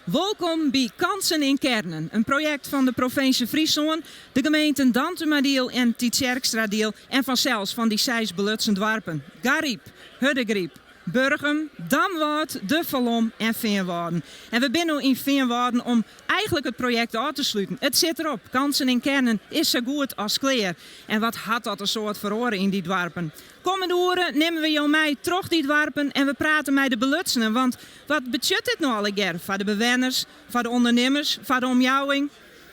Wolkom by Kansen in Kernen, in projekt fan de provinsje Fryslân, de gemeenten Dantumadiel en Tytsjerksteradiel en fansels fan dy seis belutsen doarpen, Garyp, Hurdegaryp, Burgum, Damwâld, De Falom en Feanwâlden. En we binne no yn Feanwâlden om eigentlik it projekt ôf te sluten. It sit derop, Kansen in Kernen is sa goed as klear. En wat hat dat in soad feroare yn dy doarpen. Kommende oere nimme we jo mei troch dy doarpen en we prate mei de belutsenen. Want wat betsjut dit no allegear foar de bewenners, foar de ûndernimmers, foar de omjouwing?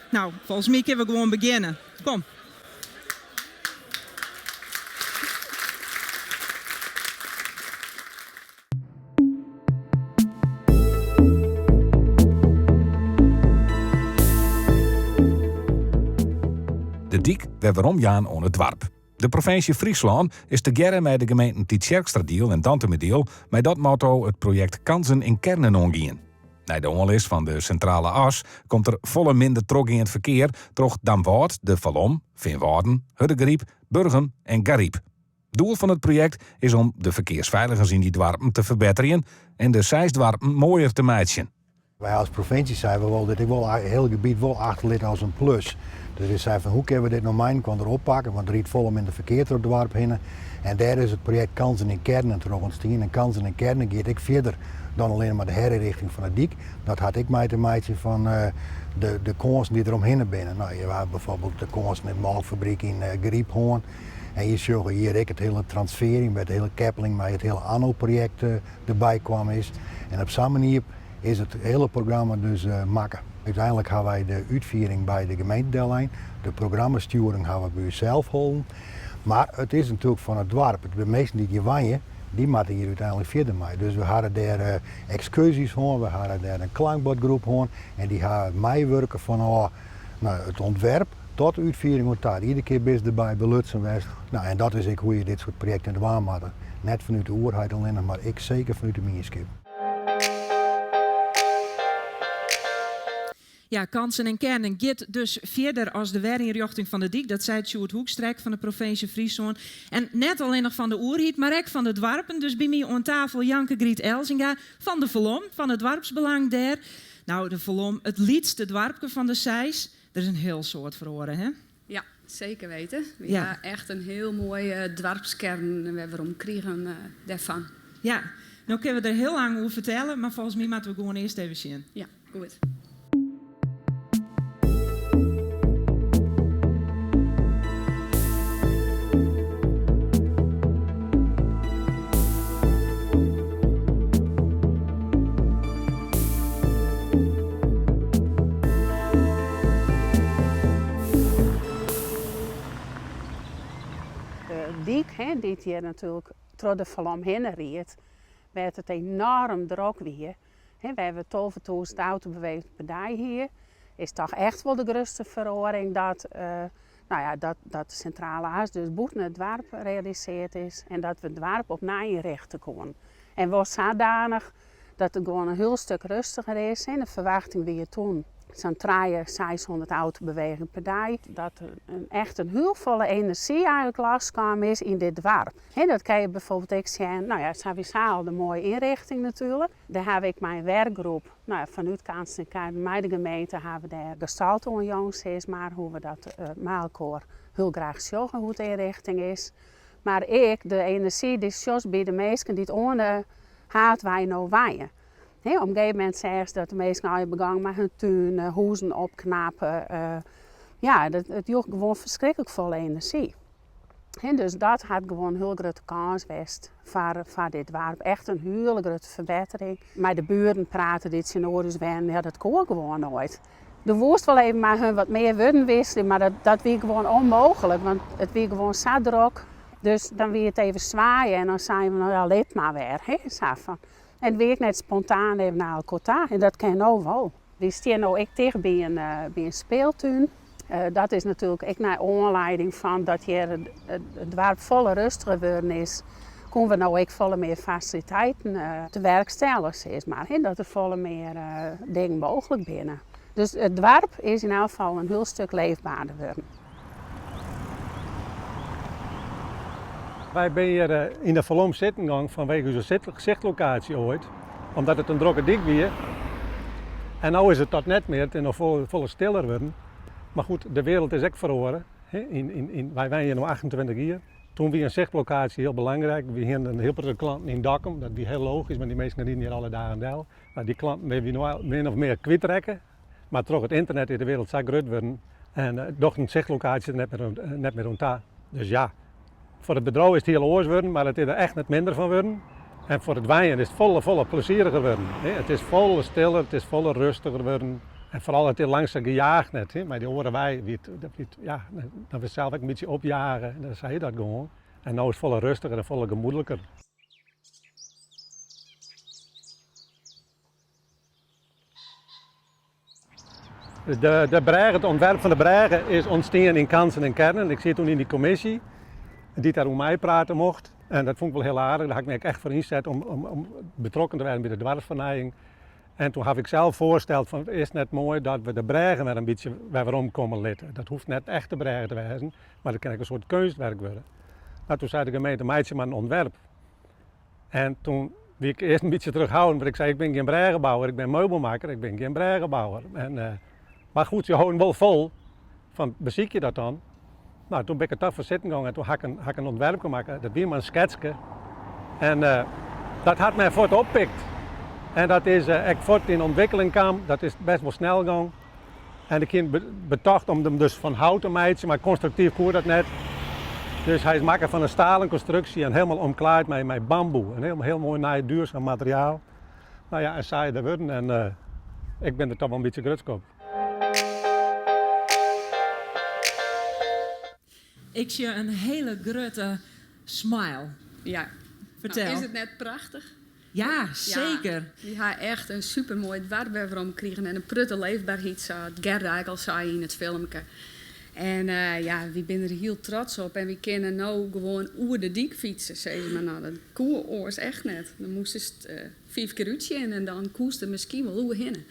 No, folgens my kinne we gewoan begjinne. Kom. De dyk wer werom jaan oan it doarp. De provinsje Fryslân is tegearre mei de gemeenten Tytsjerksteradiel en Dantumadiel mei dat motto it projekt Kansen in Kernen oangien. Nei de oanlis fan de Sintrale As komt der folle minder trochgeand ferkear troch Damwâld, De Falom, Feanwâlden, Hurdegaryp, Burgum en Garyp. Doel fan it projekt is om de ferkearsfeiligens yn dy doarpen te ferbetterjen en de seis doarpen moaier te meitsjen. Wy as provinsje seinen we wolle dit ek wol it hiele gebiet wol achterlitte as in plus. Dus wy seinen fan hoe kinne we dit no mei-inoar oppakke, want der rydt folle minder ferkear troch it doarp hinne. En dêr is it projekt Kansen in Kernen troch ûntstien. En Kansen in Kernen giet ek fierder dan allinne mar de herynrichting fan de dyk. Dat hat ek mei te meitsjen fan de, de kânsen dy't der omhinne binne. No, je ha bijvoorbeeld de kânsen yn it molkfabryk yn Garyp hân. En je sjogge hjir ek it hiele transferjen, de hiele keppeling mei it hiele ANNO-projekt derby kwam is. En op sa'n manier is it hiele programma dus makke. Uteinlik ha wy de útfiering by de gemeente dellein, de programmastjoering ha we by ússels holden. Mar it is natuerlik fan it doarp, de minsken dy't hjir wenje, dy moatte hjir úteinlik fierder mei. Dus we hawwe dêr ekskurzjes hân, we hawwe dêr in klankbordgroep hân en dy ha meiwurke fanôf no, it ûntwerp tot de útfiering oan ta. Iedere kear binne se derby belutsen west. No, en dat is ek hoe't je dit soart projekten dwaan moatte. Net fanút de oerheid allinnich, mar ek seker fanút de mienskip. Ja, Kansen in Kernen giet dus fierder as de werynrjochting fan de dyk. Dat seit Sjoerd Hoekstra ek fan de provinsje Fryslân. En net allinnich fan de oerheid, mar ek fan de doarpen. Dus by my oan tafel Janke Griet Elzinga fan De Falom, fan it doarpsbelang dêr. No, De Falom, it lytste doarpke fan de seis. Der is in hiel soad feroare, hè? Ja, seker weten. We ha echt in hiel moaie doarpskearn wer werom krigen dêrfan. Ja, no kinne we der hiel lang oer fertelle, mar folgens my moatte we gewoan earst even sjen. Ja, goed. De dyk dy't hjir natuerlik troch De Falom hinne ried, wêr't it enoarm drok wie, wêr't we 12.000 autobewegingen per dei hie, is toch echt wol de grutste feroaring dat, no ja, dat de Sintrale As dus bûten it doarp realisearre is en dat we it doarp opnij ynrichte koene. En wol sadanich dat it gewoan in hiel stik rêstiger is. De ferwachting wie toen sa'n trije, 600 autobewegingen per dei. Dat der echt in hiel folle enerzjy eigentlik loskaam is yn dit doarp. Dat kinne je bijvoorbeeld ek sjen, no ja, sawiesa al de moaie ynrjochting natuerlik. Dêr ha we ek mei in werkgroep, no ja, fanút Kansen in Kernen mei de gemeente ha we dêr gestalte oan jûn, sis mar, hoe't we dat mei elkoar hiel graach sjogge, hoe't de ynrjochting is. Mar ek de enerzjy dy'tst sjochst by de minsken dy't oan de Haadwei no wenje. Op in gegeven momint seachst dat de minsken allegear begongen mei hun tún, hûzen opknappe. Ja, it joech gewoan ferskriklik folle enerzjy. Dus dat hat gewoan in hiel grutte kâns west foar dit doarp. Echt in hiele grutte ferbettering. Mei de buren prate dy't tsjinoer ús wennen, ja, dat koe gewoan noait. Do woest wol even mei hun wat mear wurden wikselje, mar dat wie gewoan ûnmooglik, want it wie gewoan sa drok. Dus dan wie it even swaaie en dan seinen we, no ja, lit mar wer. Hè, sa fan. En it wie ek net spontaan even nei elkoar ta en dat kin no wol. Wy stean no ek ticht by in, by in speeltún. Dat is natuerlik ek nei oanlieding fan dat hjir it doarp folle rêstiger wurden is, koene we no ek folle mear fasiliteiten te werk stelle, sis mar. Dat der folle mear dingen mooglik binne. Dus it doarp is yn elk gefal in hiel stik leefberder wurden. Wy binne hjir yn De Falom sitten gong fanwege ús sichtlokaasje oait, omdat it in drokke dyk wie. En no is it dat net mear, it is no folle, folle stiller wurden. Mar goed, de wereld is ek feroare. Wy wenje no 28 jier. Toen wie in sichtlokaasje hiel belangryk. Wy hienen in hiel protte klanten yn Dokkum, dat wie hiel logysk, want dy minsken riden hjir alle dagen del. Mar dy klanten binne wy no min of mear kwytrekke. Mar troch it ynternet is de wereld sa grut wurden en docht in sichtlokaasje der net mear oan ta. Dus ja, foar it bedriuw is it hiel oars wurden, mar it is der echt net minder fan wurden. En foar it wenjen is it folle, folle plezieriger wurden. It is folle stiller, it is folle rêstiger wurden. En foaral it is lang sa gejaagd net. Mei dy oare wei wie it, ja, dan wurdst sels ek in bytsje opjage en dan sei je dat gewoan. En no is it folle rêstiger en folle gemoedliker. De brêge, it ûntwerp fan de brêge is ûntstien yn Kansen en Kernen. Ik siet toen yn dy kommisje dy't dêroer meiprate mocht. En dat fûn ik wol hiel aardich. Dêr ha ik my ek echt foar ynset om, om, om betrokken te wêzen by de doarpsfernijing. En toen haw ik sels foarsteld fan is it net moai dat we de brêge wer in bytsje wer werom komme litte. Dat hoecht net echt de brêge te wêzen, mar dat kin ek in soart keunstwerk wurde. No, toen sei de gemeente meitsje mar in ûntwerp. En toen wie ik earst in bytsje terughoudend, want ik sei ik bin gjin brêgebouwer, ik bin meubelmakker, ik bin gjin brêgebouwer. En, mar goed, se holden wol fol fan besykje dat dan. No, toen bin ik der toch foar sitten gong en toen ha ik in, ha ik in ûntwerpke makke. Dat wie mar in sketske. En dat hat men fuort oppikt. En dat is ek fuort yn ûntwikkeling kaam, dat is best wol snel gong. En ik hie betocht om him dus fan hout te meitsjen, mar konstruktyf koe dat net. Dus hy is makke fan in stalen konstruksje en helemaal omklaaid mei, mei bamboe. In hiel, hiel moai nij duurzaam materiaal. No ja, en sa is er wurden en uh, ik bin der toch wol in bytsje grutsk op. Ik sjoch in hiele grutte smile. Ja. Fertel. Nou, is it net prachtich? Ja, seker. Ja, wy ha echt in supermoai doarp wer werom krigen en in prutte leefberheid, sa't Gerda ek al sei yn it filmke. En ja, wy binne der hiel trots op en wy kinne no gewoan oer de dyk fytse, sizze mar. No, dat koe oars echt net. Dan moastest fiif kear útsjen en dan koest der miskien wol oerhinne.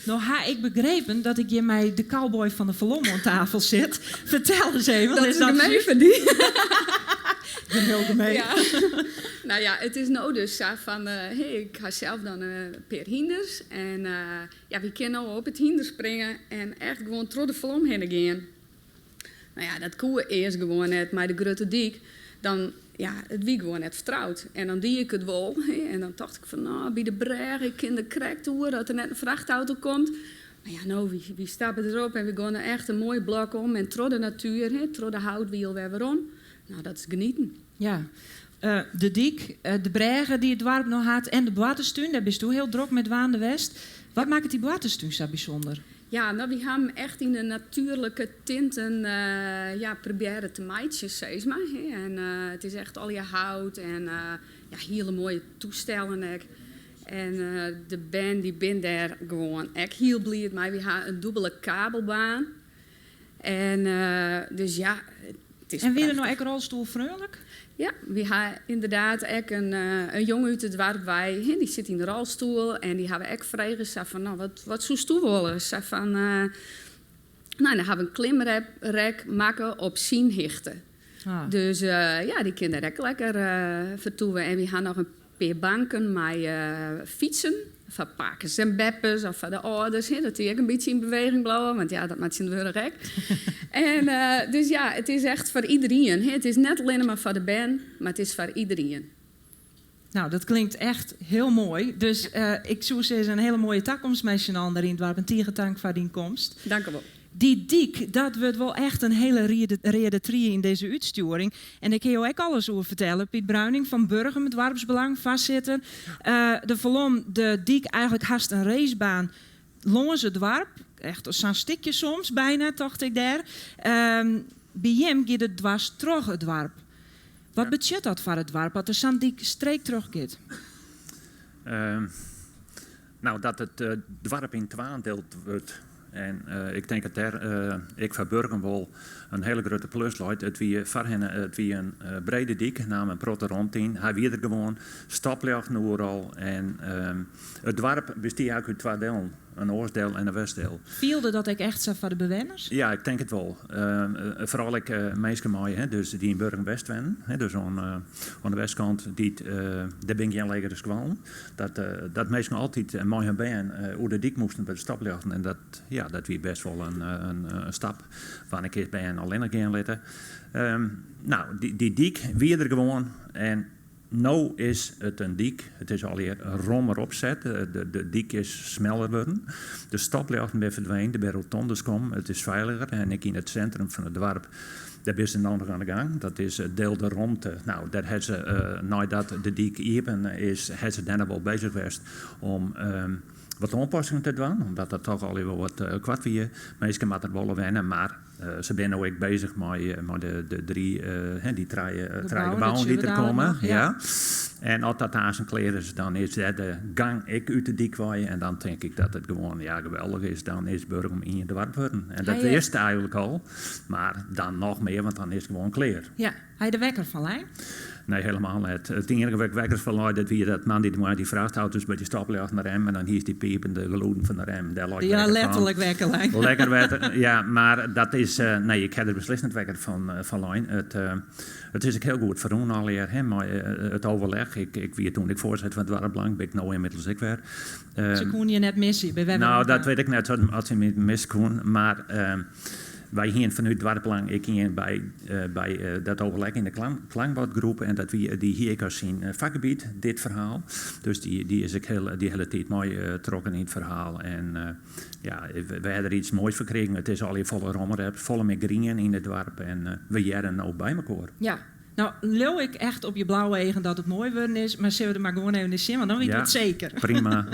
No ha ik begrepen dat ik hjir mei de cowboy fan de Falom oan tafel sit. Fertel ris even, Dat is gemeen fan dy. Ik bin hiel gemeen. Ja. Nou ja, it is no dus sa fan, hey, ik ha sels dan in pear hynders en ja, wy kinne no op it hynder springe en echt gewoan troch de Falom hinne gean. Nou ja, dat koe earst gewoan net mei de grutte dyk. Dan, ja, it wie gewoan net fertroud. En dan die ik it wol. En dan tocht ik fan, no, by de brêge, ik kin der krekt oer as der net in frachtauto komt. Mar ja, no, wy stappe derop en wy gean der echt in moai blok om en troch de natuer, troch de houtwiel wer werom. Nou, dat is genieten. Ja. De dyk, de brêge dy't it doarp no hat en de boarterstún, dêr bisto hiel drok mei dwaande west. Wat makket dy boarterstún sa bysûnder? Ja, no wy ha 'm echt yn de natuerlike tinten ja, probearre te meitsjen, sis mar. En it is echt allegear hout en ja, hiele moaie toestellen ek. En de bern dy binne dêr gewoan ek hiel bliid mei. Wy ha in dûbele kabelbaan. En dus ja, it is En wie der no prachtich. ek rolstoelfreonlik? Ja, wy ha ynderdaad ek in jonge út it doarp wei, dy sit yn de rolstoel en dy ha we ek frege sa fan, no, wat, wat soesto wolle? Sa fan, no, dan ha we in klimrek makke op syn hichte. Ah. Dus ja, dy kin dêr ek lekker fertoeve. En wy ha noch in pear banken mei fytsen foar pakes en beppes of foar de âlders, dat dy ek in bytsje yn beweging bliuwe, want ja, dat moat tsjintwurdich ek. En dus ja, it is echt foar iderien. It is net allinne mar foar de bern, mar it is foar iderien. Nou, dat klinkt echt hiel moai. Dus ik soe sizze in hiele moaie takomst mei syn allen dêr yn it doarp. En tige tank foar dyn komst. Dank u wol. Dy dyk, dat wurdt wol echt in hiele reade trie yn dizze útstjoering. En dêr kinne jo ek alles oer fertelle. Piet Bruining fan Burgum, doarpsbelang, foarsitter. De Falom, de dyk eigenlik hast in racebaan lâns it doarp. Echt sa'n stikje soms, byna, tocht ik dêr. By jim giet it dwers troch it doarp. Wat betsjut dat foar it doarp as der sa'n dyk streek troch giet? No, dat it doarp yn twaen dield wurdt. En ik tink dat dêr ek foar Burgum wol in hiele grutte plus leit. It wie foarhinne it wie in brede dyk, naam in protte romte yn. Hy wie der gewoan, stopljochten oeral en it doarp bestie eigentlik út twa delen, in oastdiel en in westdiel. Fielde dat ek echt sa foar de bewenners? Ja, ik tink it wol. Foaral ek minsken mei, hè, dus dy't yn Burgum West wennen, hè, dus oan de westkant, dy't, dêr binne gjin legere skoallen, dat, dat minsken altyd mei hun bern oer de dyk moasten by de stopljochten en dat, ja, dat wie best wol in stap. Wannear kinst bern allinnich gean litte? No, dy dyk wie der gewoan en no is it in dyk, it is allegear rommer opset, de dyk is smeller wurden, de stopljochten binne ferdwend, der binne rotondes kommen, it is feiliger en ek yn it sintrum fan it doarp, dêr binne se no noch oan de gang, dat is deelde romte. No, dêr ha se, neidat de dyk iepen is, ha se dêr noch wol beuzich west om wat oanpassingen te dwaan, omdat dat toch allegear wol wat koart wie. Minsken moatte der wol oan wenne, mar se binne no ek beuzich mei de drie, dy trije gebouwen dy't der komme. Ja. En as dat aansen klear is, dan is dêr de gang ek út de dyk wei. En dan tink ik dat it gewoan, ja, geweldich is. Dan is Burgum ien doarp wurden. En dat is it eigenlik al, mar dan noch mear, want dan is it gewoan klear. Ja. Ha je der wekker fan lein? Nee, helemaal net. It iennige wêr't ik wekker fan lei, dat wie dat moandeitemoarn dy frachtauto's by dy stopljochten remmen en dan hiest dy piepende gelûden fan de rem. Dêr lei ik Ja, wekker fan. letterlik wekker lein. Lekker wetter, ja, mar dat is, nee, ik ha der beslist net wekker fan lein. It is ek hiel goed ferrûn allegear, hè, mei it overleg. Ik wie toen ek foarsitter fan it doarpsbelang, bin ik no ynmiddels ek wer. Se koene je net misse by wer Nou, dat wit ik net, oft se my misse koene, mar Wy hiene fanút Doarpbelang ek ien by by dat overleg yn de klankbordgroep en dat wie, dy hie ek as syn fakgebiet dit ferhaal. Dus dy dy is ek hiel dy hiele tiid meitrokken yn it ferhaal en ja, we ha der iets moais fan krigen. It is allegear folle rommer, folle mear grien yn it doarp en we hearre no by mekoar. Ja, no leau ik echt op je blauwe eagen dat it moai wurden is, mar sille we der mar gewoan even nei sjen, want dan witte we it seker. Prima.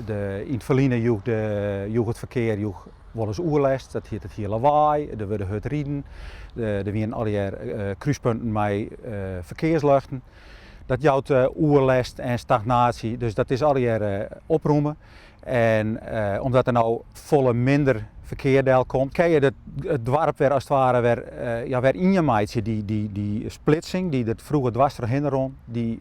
De, yn it ferline joech, de, joech it ferkear joech wolris oerlêst, dat hiet it hie lawaai, der wurde hurd riden, der wienen allegear krúspunten mei ferkearsljochten. Dat jout oerlêst en stagnaasje, dus dat is allegear oprûme. En omdat der no folle minder ferkear del komt, kinne je it doarp wer as it ware wer, ja, wer ien meitsje. Dy splitsing dy't der froeger dwars trochhinne rûn, dy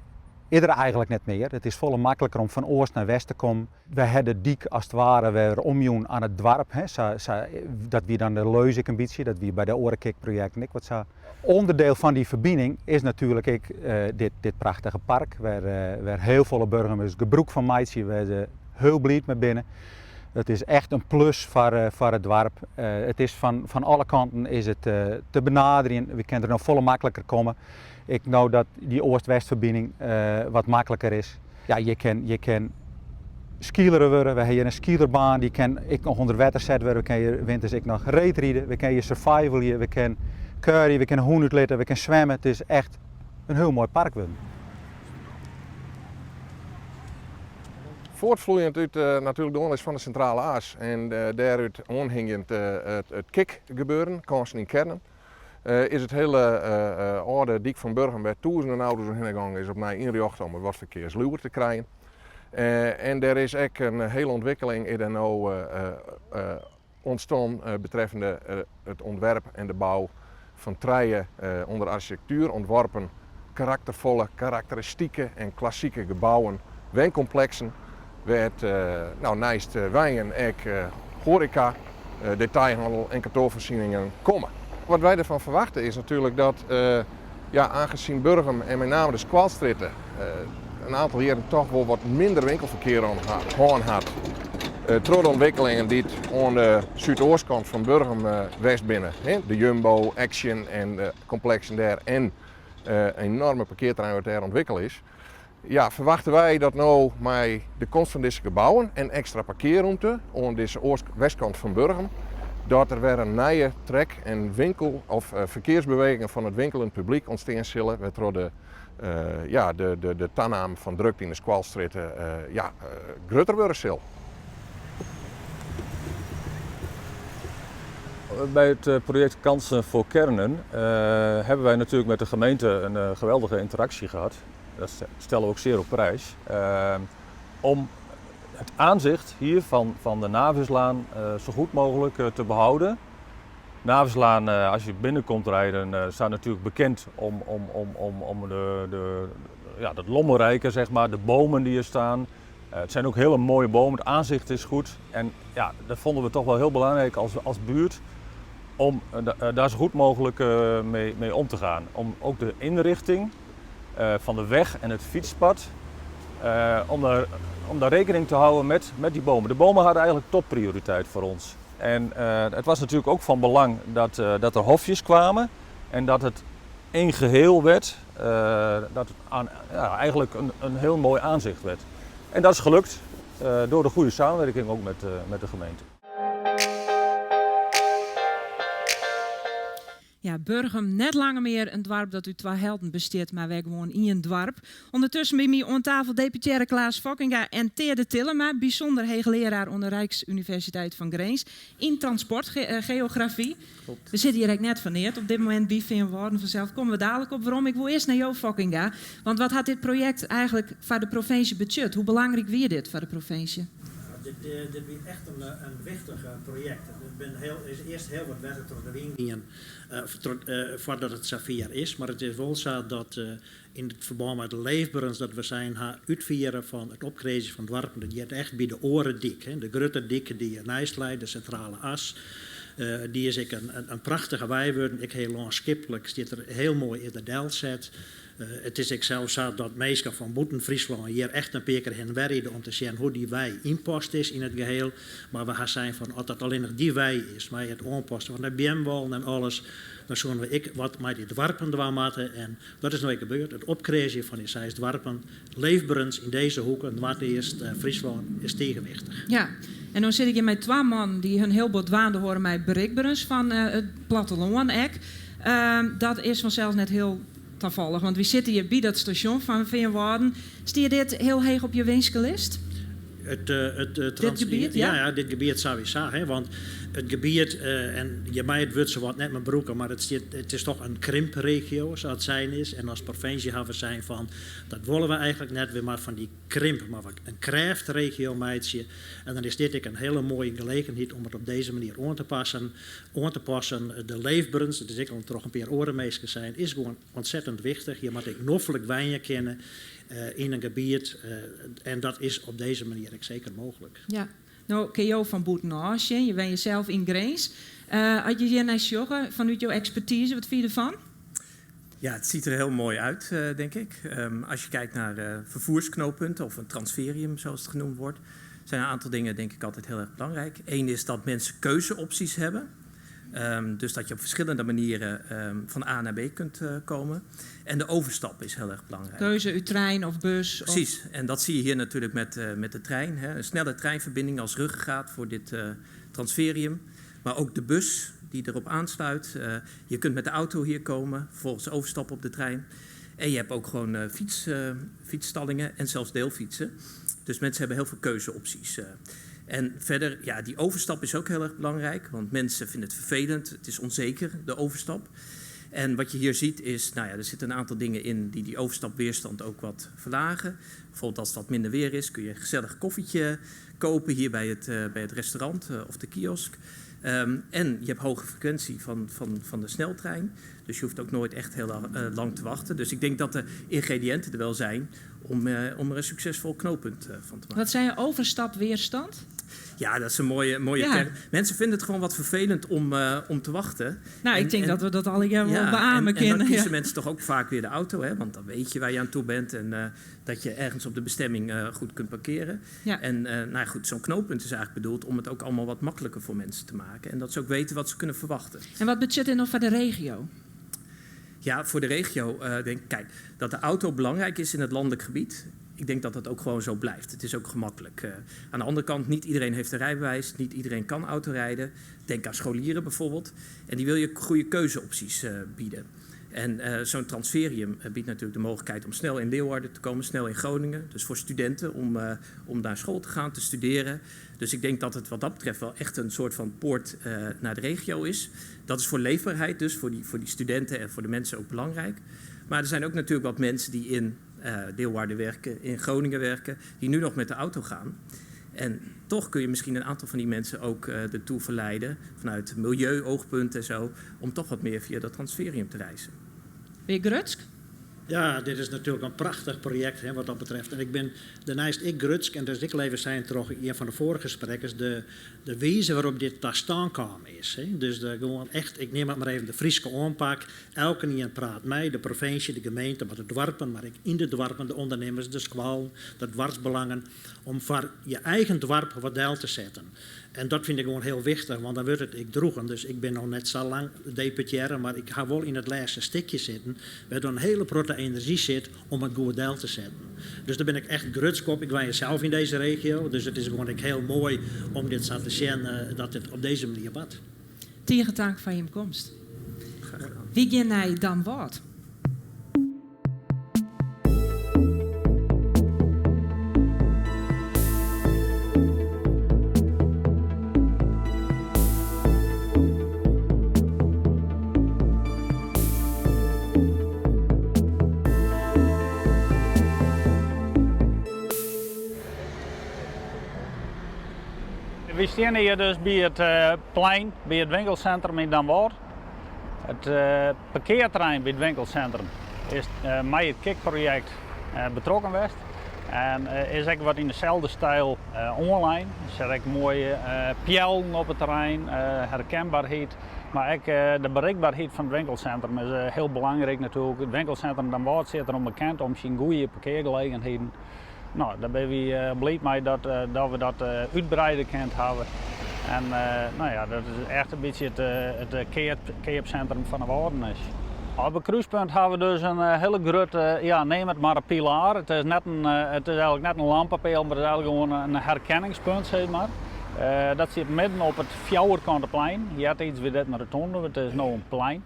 is der eigenlik net mear. It is folle makliker om fan oast nei west te kommen. Wy ha de dyk as it ware wer omjûn oan it doarp. Hè. Sa, sa, dat wie dan de leus ek in bytsje, dat wie by de oare KIK-projekten ek wat sa. Onderdeel fan dy ferbining is natuerlik ek dit, dit prachtige park, wêr, wêr hiel folle Burgumers gebrûk fan meitsje, wêr se hiel bliid mei binne. It is echt in plus foar, foar it doarp. It is fan, fan alle kanten is it te benaderjen. We kinne der no folle makliker komme. Ek no dat dy oast-west-ferbining wat makliker is. Ja, hjir kin, hjir kin skeelere wurde. We ha hjir in skeelerbaan, dy kin ek noch ûnder wetter set wurde. We kinne hjir winters ek noch reedride, we kinne hjir survivalje, we kinne kuierje, we kinne hûn útlitte, we kinne swimme. It is echt in hiel moai park wurden. Fuortfloeiend út natuerlik de oanlis fan de Sintrale As en dêrút oanhingjend it KIK-gebeuren, Kânsen yn Kernen, is it hiele âlde dyk fan Burgum wêr't tûzenen auto's oerhinne gongen is opnij ynrjochte om it wat ferkearsluwer te krijen. En der is ek in hiele ûntwikkeling is der no ûntstien betreffende it ûntwerp en de bou fan trije ûnder arsjitektuer ûntworpen karakterfolle, karakteristike en klassike gebouwen, wenkompleksen, wêr't no neist wenjen ek hoareka, detailhannel en kantoarfoarsieningen komme. Wat wy derfan ferwachte is natuerlik dat, ja, aangezien Burgum en met name de Skoalstrjitte in aantal jierren toch wol wat minder winkelferkear hân hat troch de ûntwikkelingen dy't oan de súdoastkant fan Burgum west binne, de Jumbo, Action en de kompleksen dêr en enoarme parkearterrein wat dêr ûntwikkele is, ja, ferwachte wy dat no mei de komst fan dizze gebouwen en ekstra parkearrûmte oan dizze westkant fan Burgum, Dat der wer in nije trek en winkel of ferkearsbewegingen fan it winkelend publyk ûntstean sille, wêrtroch de, ja, de taname fan drukte yn de skoalstrjitte, ja, grutter wurde sil. Bij het project Kansen voor Kernen hebben wij natuurlijk met de gemeente een geweldige interactie gehad. Dat stellen we ook zeer op prijs. Om het aanzicht hier van de Navislaan zo goed mogelijk te behouden. Navislaan, als je binnenkomt rijden, staat natuurlijk bekend om de, ja, dat lommerrijke, zeg maar, de bomen die er staan. Het zijn ook hele mooie bomen, het aanzicht is goed. En ja, dat vonden we toch wel heel belangrijk als buurt om daar zo goed mogelijk mee om te gaan. Om ook de inrichting van de weg en het fietspad, om daar rekening te houden met die bomen. De bomen hadden eigenlijk topprioriteit voor ons. En het was natuurlijk ook van belang dat er hofjes kwamen en dat het één geheel werd. Dat het ja, eigenlijk een heel mooi aanzicht werd. En dat is gelukt door de goede samenwerking ook met de gemeente. Ja, Burgum, net langer mear in doarp dat út twa helten bestiet, mar wer gewoan ien doarp. Ûndertusken by my oan tafel deputearre Klaas Fokkinga en Teade Tillema, bysûnder heechlearaar oan de Ryksuniversiteit fan Grins yn transportgeografy. We sitte hjir ek net foar neat op dit momint by Feanwâlden fansels. Komme we dalik op werom. Ik woe earst nei jo, Fokkinga. Want wat hat dit projekt eigenlik foar de provinsje betsjut? Hoe belangryk wie dit foar de provinsje? Dit wie echt in wichtich projekt. Der bin heel, is earst hiel wat wetter troch de wyn gien foardat it safier is. Mar it is wol sa dat yn it ferbân mei de leefberens dat we sein ha útfiere fan it opkreazjen fan doarpen, dat heart echt by de oare dyk, de grutte dyk dy't hjirneist leit, de Sintrale As. Dy is ek in prachtige wei wurden, ek hiel lânskiplik stiet er hiel moai is der delset. It is ek sels sa dat minsken fan bûten Fryslân hjir echt in pear kear hinne wer ride om te sjen hoe't dy wei ynpast is yn it geheel. Mar we ha sein fan as dat allinnich dy wei is mei it oanpassen fan de beamwallen en alles, dan soene we ek wat mei dy doarpen dwaan moatte. En dat is no ek gebeurd. It opkreazjen fan dy seis doarpen, leefberens yn dizze hoeke, Noardeast Fryslân, is tige wichtich. Ja, en no sit ik hjir mei twa mannen dy't hun hiel bot dwaande hâlde mei berikberens fan it plattelân ek. Dat is fansels net hiel tafallich, want wy sitte hjir by dat stasjon fan Feanwâlden. Stie dit hiel heech op je winskelist? It Dit gebiet, ja? Ja, dit gebiet sawiesa. Hè, want it gebiet, en je meie it wurd sawat net mear brûke, mar it stiet, it is toch in krimpregio, sa't it sein is. En as provinsje hawwe we sein fan, dat wolle we eigenlik net, we moatte fan dy krimp mar wat in krêftregio meitsje. En dan is dit ek in hiele moaie gelegenheid om it op dizze manier oan te passen. Oan te passen. De leefberens, dat is ek al troch in pear oare minsken sein, is gewoan ontzettend wichtich. Je moatte ek noflik wenje kinne yn in gebiet en dat is op dizze manier ek seker mooglik. Ja, no kinne jo fan bûtenôf sjen, je wenje sels yn Grins. As je hjir nei sjogge, fanút jo ekspertize, wat fine je derfan? Ja, het ziet er heel mooi uit, denk ik. Als je kijkt naar vervoersknooppunten of een transferium, zoals het genoemd wordt, zijn een aantal dingen denk ik altijd heel erg belangrijk. Eén is dat mensen keuzeopties hebben. Dus dat je op verschillende manieren van A naar B kunt komen. En de overstap is heel erg belangrijk. Keuze, út trein of bus? Of... Precies, en dat zie je hier natuurlijk met de trein. Hè. Een snelle treinverbinding als ruggengraat voor dit transferium. Maar ook de bus die erop aansluit. Je kunt met de auto hier komen, vervolgens overstappen op de trein. En je hebt ook gewoon fietsstallingen en zelfs deelfietsen. Dus mensen hebben heel veel keuzeopties. En verder, ja, die overstap is ook heel erg belangrijk. Want mensen vinden het vervelend, het is onzeker, de overstap. En wat je hier ziet is, er zitten een aantal dingen in die die overstapweerstand ook wat verlagen. Bijvoorbeeld als het wat minder weer is, kun je een gezellig koffietje kopen hier bij het restaurant of de kiosk. En je hebt hoge frequentie van de sneltrein. Dus je hoeft ook nooit echt heel lang te wachten. Dus ik denk dat de ingrediënten er wel zijn om er een succesvol knooppunt van te maken. Wat zei je, overstapweerstand? Ja, dat is een mooie term. Mensen vinden het gewoon wat vervelend om te wachten. Ik denk dat we dat alle keer wel beamen En dan kunnen, kiezen ja. mensen toch ook vaak weer de auto, hè? Want dan weet je waar je aan toe bent en dat je ergens op de bestemming goed kunt parkeren. En zo'n knooppunt is eigenlijk bedoeld om het ook allemaal wat makkelijker voor mensen te maken. En dat ze ook weten wat ze kunnen verwachten. En wat betsjut dit noch foar de regio? Ja, voor de regio denk ik, dat de auto belangrijk is in het landelijk gebied, Ik denk dat dat ook gewoon zo blijft. Het is ook gemakkelijk. Aan de andere kant, niet iedereen heeft een rijbewijs, niet iedereen kan autorijden. Denk aan scholieren bijvoorbeeld. En die wil je goede keuzeopties bieden. En zo'n transferium biedt natuurlijk de mogelijkheid om snel in Leeuwarden te komen, snel in Groningen. Dus voor studenten om naar school te gaan, te studeren. Dus ik denk dat het wat dat betreft wel echt een soort van poort naar de regio is. Dat is voor leefbaarheid dus, voor die studenten en voor de mensen ook belangrijk. Maar er zijn ook natuurlijk wat mensen die in Leeuwarden werken, in Groningen werken, die nu nog met de auto gaan. En toch kun je misschien een aantal van die mensen ook ertoe verleiden, vanuit milieuoogpunt en zo, om toch wat meer via dat transferium te reizen. Weer grutsk? Ja, dit is natuurlijk een prachtig project, hè, wat dat betreft. En ik ben daarnaast ik grutsk, en dus ik leven zijn toch een van de vorige gesprekken, de wijze waarop dit daar staan kwam is. Hè. Dus de, gewoon echt, ik neem het maar even de Frieske aanpak. Elke een praat mij, de provincie, de gemeente, maar de dwarpen, maar ik in de dwarpen, de ondernemers, de squal, de dwarsbelangen, om voor je eigen dwarp wat deel te zetten. En dat vind ik gewoon heel wichtig, want dan wordt het ik droegen. Dus ik ben nog net zo lang deputaire, maar ik ga wel in het laatste stukje zitten, waar dan een hele grote energie zit om het goed deel te zetten. Dus daar ben ik echt grutsk op. Ik woon zelf in deze regio, dus het is gewoon ook heel mooi om dit zo te zien, dat het op deze manier bart. Tige tank fan jim komst. Graag gedaan. Wy gean nei Damwâld? Wy steane hjir dus by it plein, by it winkelsintrum yn Damwâld. It parkearterrein by it winkelsintrum is mei it KIK-projekt betrokken west en is ek wat yn deselde styl oanlein. Der sitte ek moaie peallen op it terrein, herkenbaarheid, mar ek de berikberheid fan it winkelsintrum is hiel belangryk natuerlik. It winkelsintrum Damwâld stiet derom bekend om syn goede parkeargelegenheden. No, dêr binne wy bliid mei dat we dat útbreide kind hawwe. En no ja, dat is echt in bytsje it keapsintrum fan de Wâlden is. Op it krúspunt hawwe we dus in hiele grutte, ja, neam it mar in pilaar. It is net in, it is eigenlik net in lampepeal, mar it is eigenlik gewoan in herkenningspunt, sis mar. Dat stiet midden op it fjouwerkante plein. Eartiids wie dit in rotonde, it is no in plein.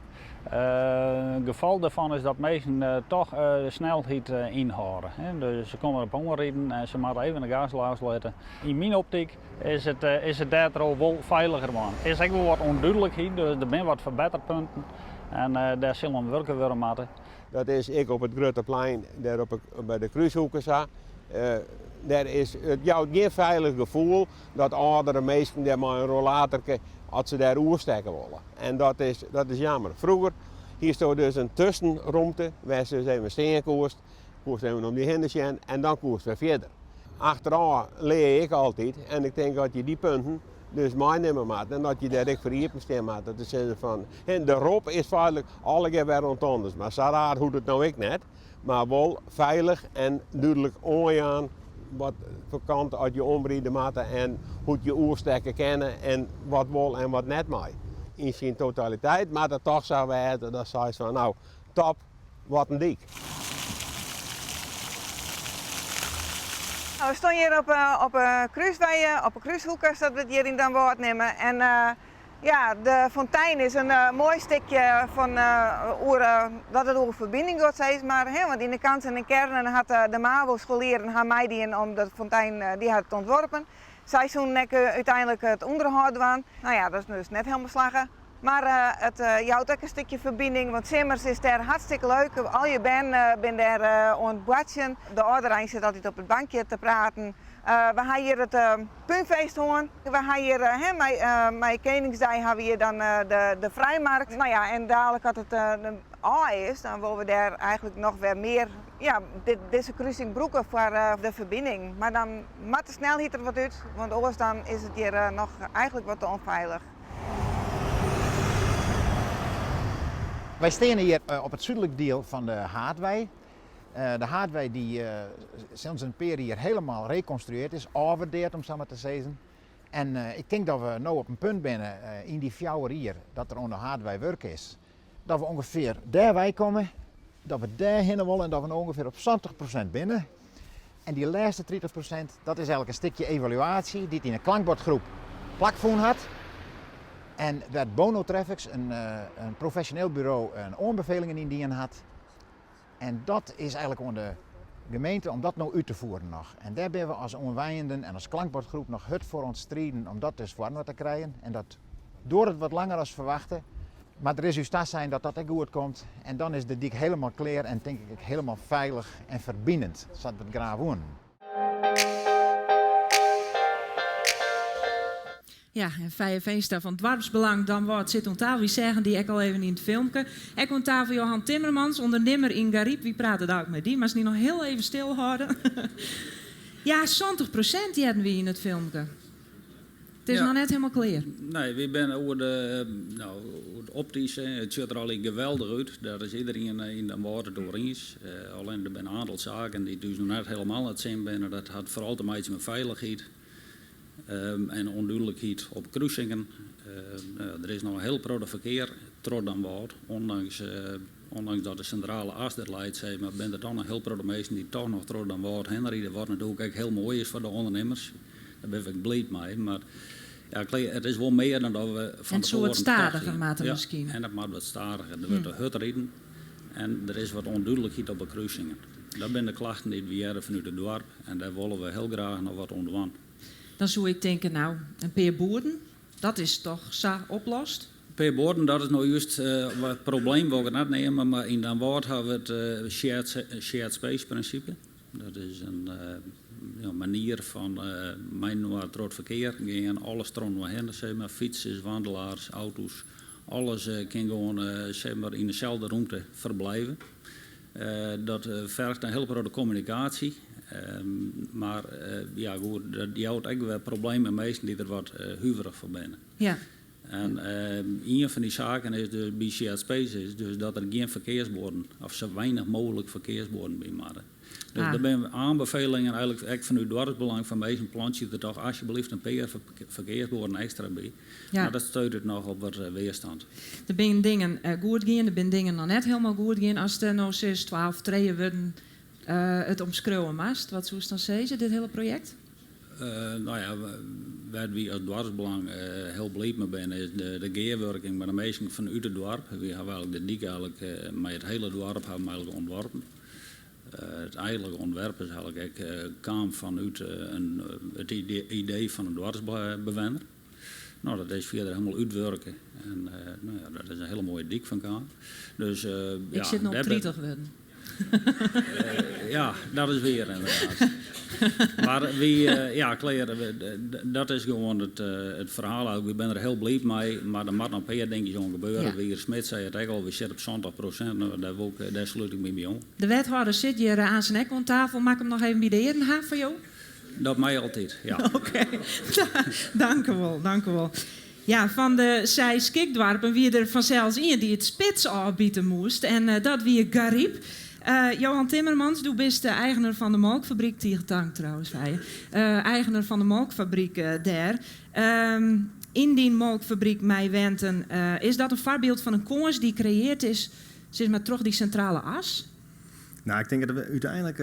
Gefolch dêrfan is dat minsken toch de snelheid ynhâlde. Dus se komme derop oanriden en se moatte even de gas loslitte. Yn myn optyk is it dêrtroch wol feiliger wurden. Der is ek wol wat ûndúdlikheid, dus der binne wat ferbetterpunten en dêr sil oan wurke wurde moatte. Dat is ek op it grutte plein dêr op de, by de krúshoeke sa. Dêr is, it jout gjin feilich gefoel dat âldere minsken dêr mei in rollatorke, as se dêr oerstekke wolle. En dat is jammer. Froeger hiesto dus in tussenromte wêr'tst dus even stean koest, koest even om dy hinne sjen en dan koest wer fierder. Achterôf lear ik altyd en ik tink dat je dy punten dus meinimme moat en dat je dêr ek foar iepen stean moatte. Te sizzen fan, de rop is feitlik allegear wer rotondes, mar sa raar hoecht it no ek net. Mar wol feilich en dúdlik oanjaan wat foar kant as je omride moatte en hoe't je oerstekke kinne en wat wol en wat net mei. Yn syn totaliteit moat it toch sa wêze dat seist fan nou, top, wat in dyk. We stean hjir op 'e krúswei, op 'e krúshoeke, sa't we it hjir yn Damwâld neame. En ja, de fontein is in moai stikje fan oer dat it oer ferbining giet, sis mar. Hè, want yn de Kansen en Kernen hat de MAVO-scholieren ha meidien om de fontein, dy hat it ûntworpen. Sy soenen ek úteinlik it ûnderhâld dwaan. No ja, dat is dus net helemaal slagge. Mar it jout ek in stikje ferbining, want simmers is dêr hartstikke leuk. Al je bern binne dêr oan it boartsjen. De âlderein sit altyd op it bankje te praten. We ha hjir it púnfeest hân. We ha hjir, hè, mei Keningsdei ha we hjir dan de frijmarkt. No ja, en dalik as it ôf is, dan wolle we dêr eigenlik noch wer mear, ja, dizze krusing brûke foar de ferbining. Mar dan moat de snelheid der wat út, want oars dan is it hjir noch eigenlik wat te ûnfeilich. Wy steane hjir op it súdlik diel fan de Haadwei. De Haadwei dy't sinds in pear jier hielendal rekonstrueard is, ôfwurdeard om sa mar te sizzen. En ik tink dat we no op in punt binne yn dy 4 jier dat der oan de Haadwei wurke is, dat we ûngefear dêr wei komme, dat we dêr hinne wolle en dat we no ûngefear op 70% binne. En dy lêste 30%, dat is eigenlijk in stikje evaluatie dy't yn 'e klankbordgroep plakfûn hat. En wêr't Bono Traffics, in, in profesjoneel buro, in oanbefelingen yn dien hat. En dat is eigenlijk oan de gemeente om dat no út te fieren noch. En dêr binne we as oanwenjenden en as klankbordgroep noch hurd foar oan it striden om dat dus foarinoar te krijen. En dat duorret wat langer as ferwachte. Mar der is ús tasein dat dat ek goed komt. En dan is de dyk hielendal klear en tink ik ek hielendal feilich en ferbinend, sa't we it graach woenen. Ja, en Feie Veenstra fan Doarpsbelang Damwâld sit oan tafel. Wy seagen dy ek al even yn it filmke. Ek oan tafel Johan Timmermans, ûndernimmer yn Garyp. Wy prate dalik mei dy, moatst dy noch hiel even stilhâlde. Ja, 70% hearden wy yn it filmke. It is noch net hielendal klear. Nee, wy binne oer de, no, oer it optyske, it sjocht der allegear geweldich út. Dêr is iderien yn Damwâld it oer iens. Allinne der binne in oantal saken dy't ús noch net helemaal nei it sin binne. Dat hat foaral te meitsjen mei feilichheid en ûndúdlikheid op krusingen. Der is noch in hiel protte ferkear troch Damwâld, ondanks, ondanks dat de sintrale as der leit, sis mar, binne der toch noch in hiel protte minsken dy't toch noch troch Damwâld hinne ride, wat natuerlik ek hiel moai is foar de ûndernimmers. Dêr bin ik bliid mei. Mar ja, it is wol mear dan dat we fan En it soe wat stadiger moatte miskien. En dat moat wat stadiger. Der wurdt te hurd riden en der is wat ûndúdlikheid op de krusingen. Dat binne de klachten dy't we hearre fanút it doarp en dêr wolle we hiel graach noch wat oan dwaan. Dan soe ik tinke, no, in pear buorden, dat is toch sa oplost? In pear buorden, dat is no just wat probleem, wol ik it net neame, mar yn Damwâld hawwe we it shared space prinsipe. Dat is in manier fan mei-inoar troch it ferkear gean, alles trochinoar hinne, sis mar, fytsers, wandelaars, auto's, alles kin gewoan sis mar, yn deselde rûmte ferblijve. Dat ferget in hiel protte kommunikaasje, mar ja, goed, dat jout ek wer problemen mei minsken dy't der wat huverich foar binne. Ja. En ien fan dy saken is dus by shared space is dus dat der gjin ferkearsbuorden of sa weinich mooglik ferkearsbuorden by moatte. Dus ah. der binne oanbefelingen eigenlik ek fanút doarpsbelang fan minsken plantsje der toch alsjeblieft in pear ferkearsbuorden ekstra by. Ja. Mar dat stuit noch op wat weerstand. Der binne dingen goed gien, der binne dingen noch net hielendal goed gien. Ast no sis twa of trije wurden it omskriuwe moatst, wat soest dan sizze, dit hiele projekt? No ja, wêr't wy as doarpsbelang hiel bliid mei binne is de gearwurking mei de minsken fanút it doarp. Wy hawwe eigenlik de dyk eigenlik mei it hiele doarp hawwe we eigenlik ûntworpen. It eigentlike ûntwerp is eigenlik ek kaam fanút it idee fan in doarpsbewenner. No, dat is fierder hielendal útwurke en no ja, dat is in hiele moaie dyk fan kaam. Dus, Ik sit no op 30 wurden. Ja, dat is wier ynderdaad. Mar wy, ja, klear, dat is gewoan it ferhaal eigenlik. Wy binne der hiel bliid mei, mar der moat noch in pear dinkjes oan gebeure. Wier Smit sei it ek al, wy sitte op 70%, no, dêr wol ik, dêr slút ik my by oan. De wethâlder sit hjir aansen ek oan tafel. Mei ik him noch even by de earen ha foar jo? Dat mei altyd, ja. Oké, dankewol, dankewol. Ja, fan de seis KIK-doarpen wie der fansels ien dy't it spits ôfbite moast en dat wie Garyp. Johan Timmermans, do bist de eigener fan de molkfabryk, tige tank trouwens Feie, eigener fan de molkfabryk dêr. Yn dyn molkfabryk mei wenten, is dat in foarbyld fan in kâns dy't kreëard is sis mar troch dy sintrale as? No, ik tink dat we úteinlik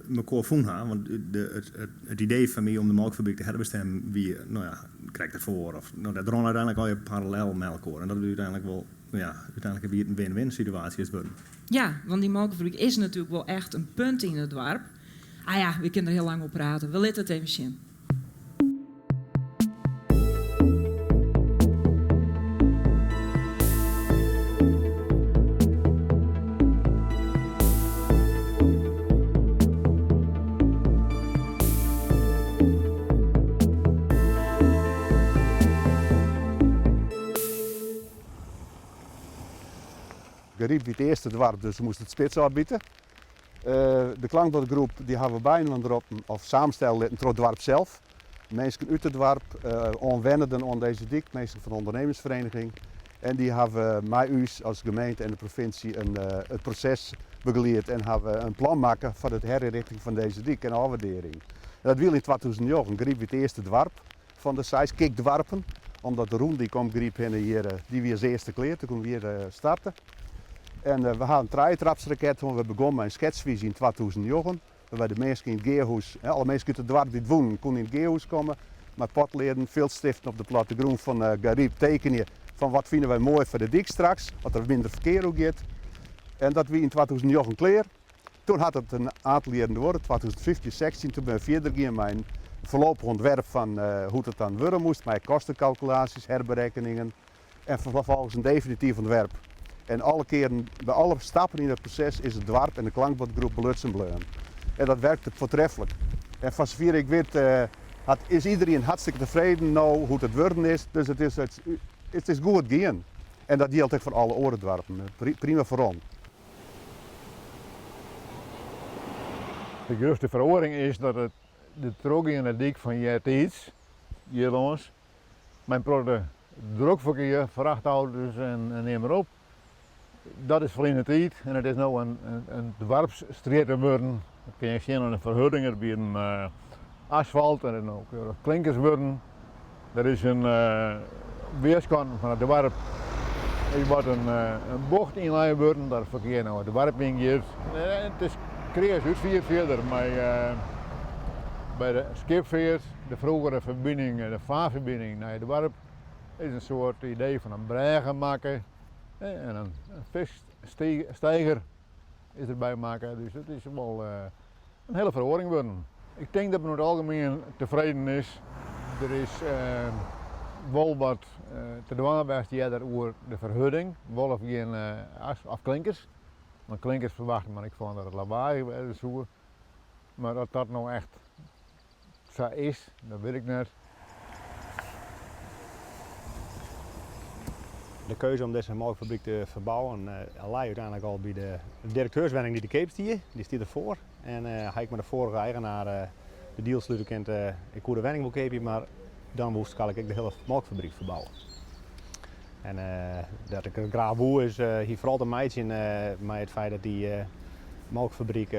mekoar fûn ha. Want de, it, it idee fan my om de molkfabryk te herbestemmen wie, no ja, krekt derfoar. Of, no, dat rûn úteinlik allegear parallel mei elkoar. En dat wie úteinlik wol, ja, úteinlik wie it in win-win situaasje is it wurden. Ja, want dy molkfabryk is natuerlik wol echt in punt yn it doarp. Ah ja, we kinne der hiel lang oer prate. We litte it even sjen. Garyp wie it earste doarp, dus we moasten it spits ôfbite. De klankbordgroep dy hawwe we byinoar roppen of samenstelle litten troch it doarp sels. Minsken út it doarp, oanwennenden oan dizze dyk, minsken fan de ondernemersvereniging. En dy hawwe mei ús as gemeente en de provinsje it proses begelied en hawwe in plan makke foar de herinrichting fan dizze dyk en ôfwurdearring. En dat wie al yn 2009. Garyp wie it earste doarp fan de seis KIK-doarpen, omdat de rûndyk om Garyp hinne hjir, dy wie as earste klear, toen koene we hjir starte. En we ha in trijetrapsraket hân, we begûnen mei in sketsfyzje yn 2009. Wêrby de minsken yn it Geahûs, alle minsken út it doarp dy't woenen, koenen yn it Geahûs komme. Mei potleaden, filtstiften op de plattegrûn fan Garyp tekenje fan wat fine wy moai foar de dyk straks, as der minder ferkear oer giet. En dat wie yn 2009 klear. Toen hat it in oantal jierren duorre, 2015, 16, toen binne we fierder gien mei in foarlopich ûntwerp fan hoe't it dan wurde moast, mei kostenkalkulaasjes, herberekkeningen en ferfolgens in definityf ûntwerp. En alle kearen, by alle stappen yn dat proses is it doarp en de klankbordgroep belutsen bleaun. En dat werkte voortreffelijk. En foar safier ik wit hat, is iedereen hartstikke tefreden no hoe't it wurden is. Dus it is, it is goed gien. En dat jildt ek foar alle oare doarpen. Prima foarom. De grutste feroaring is dat it de trochgeande dyk fan eartiids, hjir lâns, mei in protte drok ferkear, frachtauto's en neam mar op, dat is ferline tiid en it is no in doarpsstrjitte wurden. Dat kinne je sjen oan de ferhurding, it wie in asfalt en it is no keurich klinkers wurden. Der is in weerskanten fan it doarp is wat in bocht ynlein wurden dat it ferkear no it doarp yn giet. It is kreas útfierd fierder mei by de skipfeart, de froegere ferbining, de faarferbining nei it doarp is in soart idee fan in brêge makke en in fisksteiger is derby makke. Dus it is wol in hiele feroaring wurden. Ik tink dat men oer it algemien tefreden is. Der is wol wat te dwaan west earder oer de ferhurding, wol of gjin of klinkers. Want klinkers ferwachte men ek fan dat it lawaaiïch wêze soe. Mar oft dat no echt sa is, dat wit ik net. De keuze om dizze molkfabryk te ferbouwen lei úteinlik al by de direkteurswenning dy't te keap stie. Dy stie derfoar. En ha ik mei de foarige eigenaar de deal slute kind, ik koe de wenning wol keapje, mar dan woest ik ek de hiele molkfabryk ferbouwe. En dat ik it graach woe is hie foaral te meitsjen mei it feit dat dy molkfabryk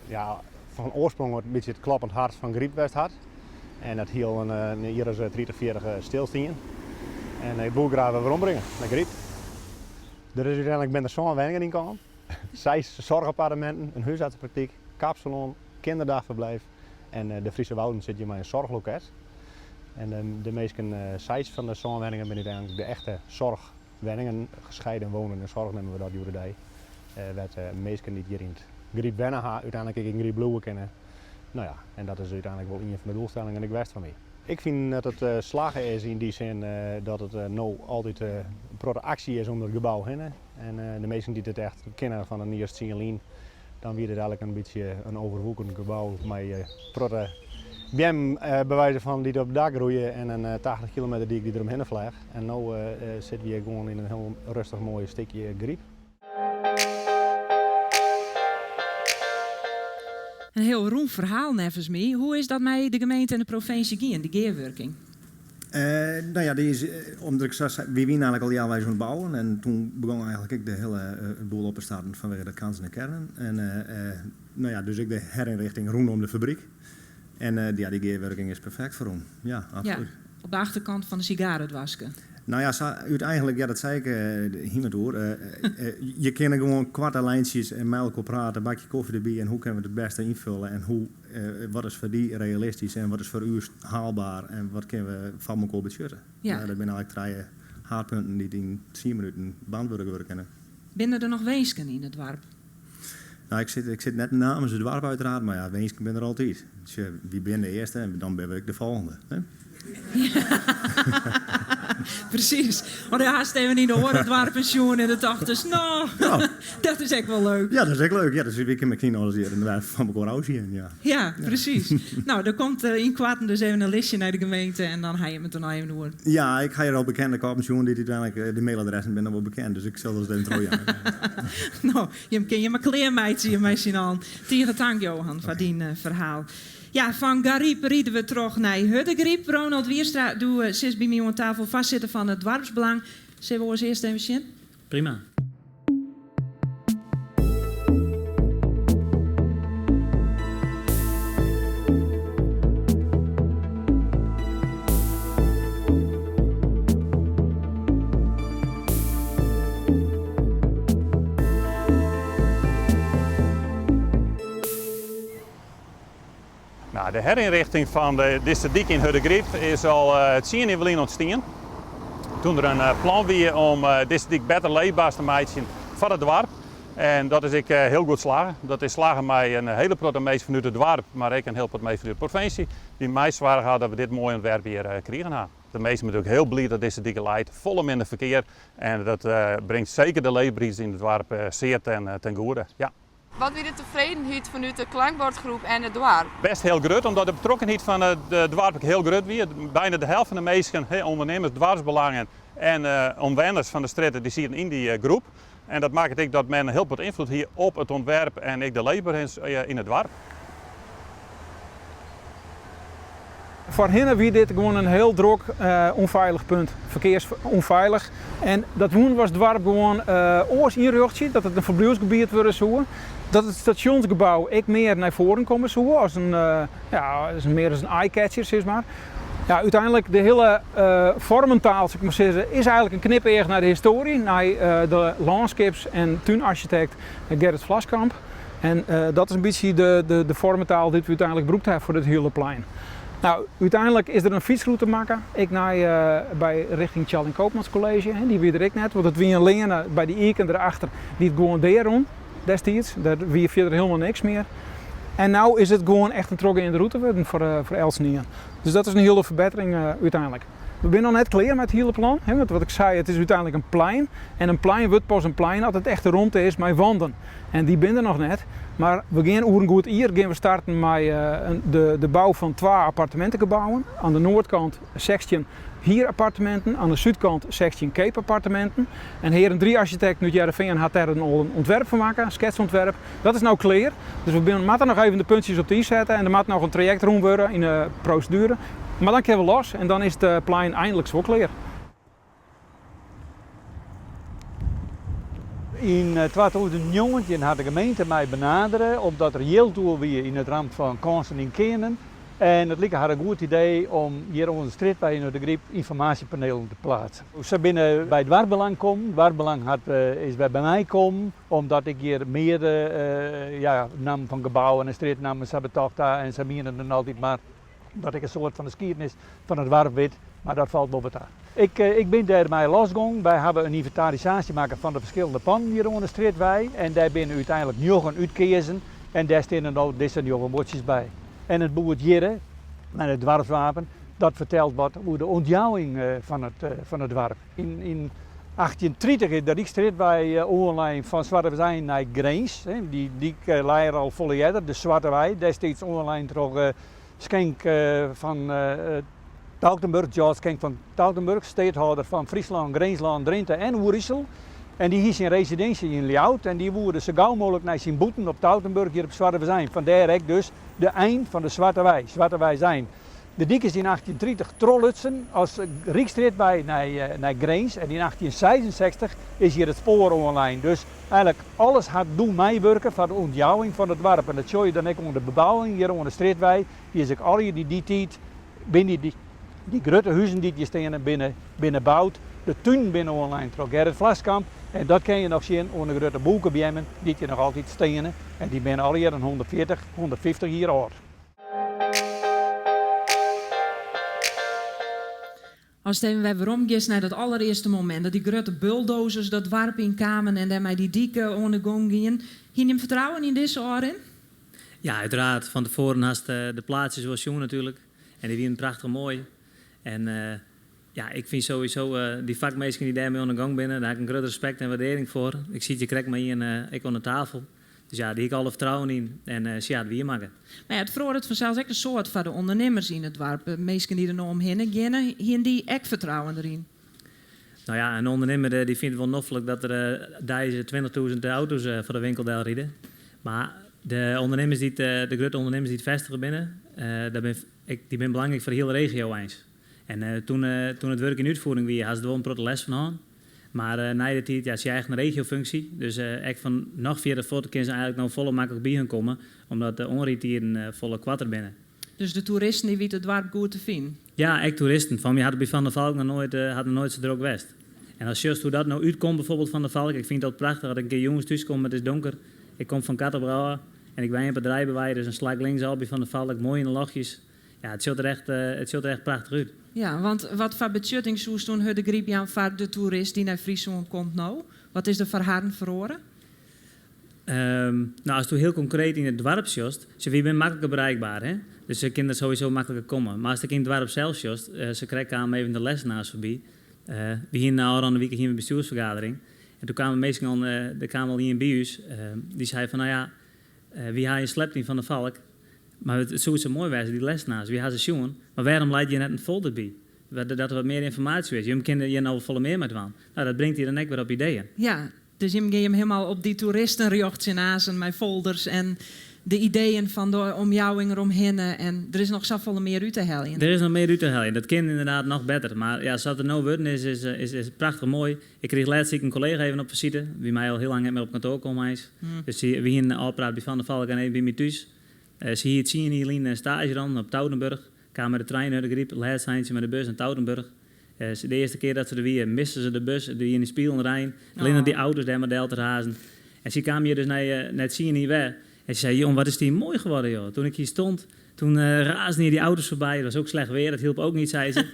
ja, fan oarsprong in bytsje it kloppend hart fan Garyp west hat. En dat hie al in jier as 30, 40 stilstien. En ik woe graach wer werombringe nei Garyp. Der is úteinlik binne der sân wenningen yn kaam. Seis soarchapparteminten, in húsartsepraktyk, kapsalon, kinderdagverblijf en de Friese Wouden sit hjir mei in soarchloket. En de minsken, seis fan de sân wenningen binne úteinlik de echte soarchwenningen, gescheiden wonen en zorg neame we dat hjoed-de-dei, wêr't minsken dy't hjir yn it Garyp wenne ha úteinlik ek yn Garyp bliuwe kinne. No ja, en dat is úteinlik wol ien fan de doelstellingen ek west fan my. Ik fyn dat it slagge is yn dy sin dat it no altyd in protte aksje is om it gebou hinne. En de minsken dy't it echt kenne fan in jier as tsien lyn, dan wie dit eigentlik in bytsje in overwoekend gebou mei protte beammen by wize fan dy't op it dak groeie en in 80 kilometer dyk dy't deromhinne fleach. En no sitte we hjir gewoan yn in hiel rêstich moai stikje Garyp. In hiel rûn ferhaal neffens my. Hoe is dat mei de gemeente en de provinsje gien, dy gearwurking? No ja, dy is, omdat ik sa sei, wy wiene eigentlik al healweis oan it bouwen en toen begûn eigentlik ek de hiele boel op te starten fanwege de Kansen en Kernen. En no ja, dus ek de herinrichting rûnom de fabryk. En ja, dy gearwurking is perfekt ferrûn. Ja, absolút. Ja, op de achterkant fan de sigaredoaske. No ja, sa úteinlik, ja, dat sei ik hiermet oer. Je kinne gewoan koarte lijntsjes en mei elkoar prate, bakje kofje derby en hoe kinne we it it bêste ynfulle en hoe, wat is foar dy realistysk en wat is foar ús haalbaar en wat kinne we foar mekoar betsjutte. Ja. Dat binne eigentlik trije haadpunten dy't yn tsien minuten beantwurde wurde kinne. Binne der noch winsken yn it doarp? No, ik sit net namens it doarp uiteraard, mar ja, winsken binne der altyd. Sjoch, wy binne de earste en dan binne we ek de folgjende. Hè? Presys. Want do hast even yn de oare doarpen sjoen en do tochtest, no, dat is ek wol leuk. Ja, dat is ek leuk. Ja, dus wy kinne miskien alris hjir fan mekoar ôfsjen. Ja. Ja, presys. No, der komt ynkoarten dus even in listje nei de gemeente en dan ha jim it der noch even oer. Ja, ik ha hjir al bekende koppen sjoen dy't úteinlik, de mailadressen binne noch wol bekend, dus ik sil dat ris even trochjaan. No, jim kinne jim mar klearmeitsje hjir mei syn allen. Tige tank Johan foar dyn ferhaal. Ja, fan Garyp ride we troch nei Hurdegaryp. Ronald Wierstra, do sitst by my oan tafel, foarsitter fan it Doarpsbelang. Sille we oars earst even sjen? Prima. De herinrichting fan de dizze dyk yn Hurdegaryp is al tsien jier lyn ûntstien. Toen der in plan wie om dizze dyk better leefber te meitsjen foar it doarp. En dat is ek hiel goed slagge. Dat is slagge mei in hiele protte minsken fanút it doarp, mar ek in hiel protte minsken fanút de provinsje, dy't meisoarge ha dat we dit moaie ûntwerp hjir krigen ha. De minsken binne natuerlik hiel bliid dat dizze dyk der leit, folle minder ferkear en dat bringt seker de leefberheid yn it doarp sear ten goede. Ja. Wat wie de tefredenheid fanút de klankbordgroep en it doarp? Best hiel grut, omdat de betrokkenheid fan it doarp ek hiel grut wie. Bijna de helft fan de minsken, ûndernimmers, doarpsbelangen en omwenners fan de strjitte, dy sieten yn dy groep. En dat makket ek dat men hiel wat ynfloed hie op it ûntwerp en ek de leefberens yn it doarp. Foarhinne wie dit gewoan in hiel drok, ûnfeilich punt, ferkearsûnfeilich. En dat woene we as doarp gewoan oars ynrjochtsje, dat it in ferbliuwsgebiet wurde soe. Dat it stasjonsgebou ek mear nei foaren komme soe as in, ja, mear as in eye-catcher sis mar. Ja, úteinlik de hiele foarmentaal, sil ik mar sizze, is eigenlik in knipeach nei de histoarje, nei de lânskips- en túnarsjitekt Gerrit Vlaskamp. En dat is in bytsje de foarmetaal dy't we úteinlik brûkt ha foar dit hiele plein. No, úteinlik is der in fytsrûte makke, ek nei by rjochting Tjalling Koopmans College. Dy wie der ek net, want it wie in leane by dy iken derachter dy't gewoan dea rûn destiids. Der wie fierder hielendal niks mear. En no is it gewoan echt in trochgeande rûte wurden foar eltsenien. Dus dat is in hiele ferbettering úteinlik. We binne noch net klear mei it hiele plan, want wat ik sei, it is úteinlik in plein. En in plein wurdt pas in plein as it echt in romte is mei wanden. En dy binne der noch net. Mar we gean oer in goed jier gean we starten mei de bou fan twa appartemintegebouwen. Oan de noardkant 16 hierapparteminten, oan de súdkant 16 keapapparteminten. En Heeren 3 Architecten út Hearrenfean hat dêr al in ûntwerp fan makke, in sketsûntwerp. Dat is no klear. Dus we moatte noch even de puntsjes op de i sette en der moat noch in trajekt rûn wurde yn de proseduere. Mar dan kinne we los en dan is it plein einliks wol klear. Yn 2019 hat de gemeente my benadere omdat der jild oer wie yn it ramt fan Kânsen yn Kearnen en it like har in goed idee om hjir oan de strjitwei yn De Gryp ynformaasjepanelen te pleatsen. Se binne by Doarpbelang kommen, Doarpbelang hat, is wer by my kommen omdat ik hjir mear ja, nammen fan gebouwen en strjitnammen sa betocht ha en se mienen dan altyd mar dat ik in soad fan de skiednis fan it doarp wit, mar dat falt wol wat ta. Ik, ik bin dêrmei losgong. Wy hawwe in ynventarisaasje makke fan de ferskillende pannen hjir oan de strjitwei en dêr binne úteinlik njoggen útkeazen en dêr steane no dizze njoggen buordsjes by. En it boerd hjirre, mei it doarpswapen, dat fertelt wat oer de ûntjouwing fan it, fan it doarp. Yn, yn 1830 is de Ryksstrjitwei oanlein fan Swartewein nei Grins. Dy dyk lei er al folle earder, de Swarte Wei, destiids oanlein troch Schenck fan Toutenburg, George Schenck fan Toutenburg, steedhâlder fan Fryslân, Grinslân, Drinte en Oerisel. En dy hie syn residinsje yn Ljouwert en dy woe dus sa gau mooglik nei syn bûten op Toutenburg hjir op Swartewein. Fandêr ek dus de ein fan de Swarte Wei, Swarteweisein. De dyk is yn 1830 trochlutsen as Ryksstrjitwei nei Grins en yn 1866 is hjir it spoar oanlein. Dus eigenlik alles hat doe meiwurke foar de ûntjouwing fan it doarp en dat sjoch je dan ek oan de bebouwing hjir oan de strjitwei. Dy is ek allegear dy dy tiid binne dy dy grutte huzen dy't hjir steane binne binne boud. De tunen binne oanlein troch Gerrit Vlaskamp en dat kin je noch sjen oan de grutte bûkebeammen dy't hjir noch altyd steane en dy binne allegear in 140, 150 jier âld. Ast even wer weromgiest nei dat allerearste momint dat dy grutte bulldozers dat doarp yn kamen en dêrmei dy dyk oan de gong gienen, hiene jim fertrouwen yn dizze ôfrin? Ja, uiteraard. Fan tefoaren hast de plaatsjes wol sjoen natuerlik. En dy wienen prachtich moai. En ja, ik fyn sowieso dy fakminsken dy't dêrmei oan de gong binne, dêr ha ik in grut respekt en waardearring foar. Ik siet hjir krekt mei ien ek oan de tafel. Dus ja, dêr hie ik alle fertrouwen yn en sy ha it wier makke. Mar ja, it feroaret fansels ek in soad foar de ûndernimmers yn it doarp. Minsken dy't der no omhinne geane, hiene dy ek fertrouwen deryn? No ja, in ûndernimmer dy fynt it wol noflik dat der deis 20.000 auto's foar de winkel del ride. Mar de ûndernimmers dy't, de grutte ûndernimmers dy't fêstige binne, dat bin, dy binne belangryk foar de hiele regio eins. En toen, toen it wurk yn útfiering wie, ha se der wol in protte lêst fan hân. Mar nei de tiid, ja, sy ha echt in regiofunksje. Dus ek fan noch fierder fuort kinne se eigenlik no folle makliker by hun komme, omdat de oanrydtiden folle koarter binne. Dus de toeristen dy witte it doarp goed te finen? Ja, ek toeristen. Fan my hat it by Van der Valk noch noait, hat noch noait sa drok west. En ast sjochst hoe dat no útkomt bijvoorbeeld Van der Valk, ik fyn it altyd prachtich as ik in kear jûns thús kom, it is donker, ik kom fan Katterbrouw ôf. En ik wenje op it Rijbewei, dus in slach linksôf by Van der Valk, moai yn de lochjes. Ja, it sjocht der echt, it sjocht der echt prachtich út. Ja, want wat foar betsjutting soest oan Hurdegaryp jaan foar de toerist dy't nei Fryslân komt no? Wat is der foar harren feroare? No, asto hiel konkreet yn it doarp sjochst, sjoch, wy binne makliker bereikber, hè? Dus se kinne der sowieso makliker komme. Mar ast ek yn it doarp sels sjochst, sakrekt kamen even de lessenaars foarby. Wy hiene ôfrûne wike hiene we bestjoersfergadering en doe kamen minsken al, der kaam al ien by ús, dy sei fan, no ja, wy ha hjir slept yn Van der Valk, mar it soe sa moai wêze, dy lessenaars, wy ha se sjoen, mar wêrom leit hjir net in folder by? Dat der wat mear ynformaasje is. Jim kinne hjir no folle mear mei dwaan. No, dat bringt dy dan ek wer op ideeën. Ja, Dus jim gean jim hielendal op dy toeristen rjochtsjen aansen mei folders en de ideeën fan de omjouwing eromhinne en der is noch safolle mear út te heljen. Der is noch mear út te heljen. Dat kin ynderdaad noch better. Mar ja, sa't it no wurden is, is, is, is prachtich moai. Ik krige lêst ek in kollega even op fisite, wie my al hiel lang net mear op kantoar kommen eins. Dus wy hiene ôfpraat by Van der Valk en even by my thús. Se hie tsien jier lyn in staazje rûn op Toutenburg. Kaam mei de trein nei Hurdegaryp, lêste eintsje mei de bus nei Toutenburg. De earste kear dat se der wie, miste se de bus. It wie yn de spielende rein. Allinnich dy auto's dêr mar del te razen. En sy kaam hjir dus nei, nei tsien jier wer. En se sei, Jong, wat is het hier mooi geworden, joh. Toen ik hier stond, toen raasden hier die auto's voorbij. Het was ook slecht weer, dat hielp ook niet, zei ze.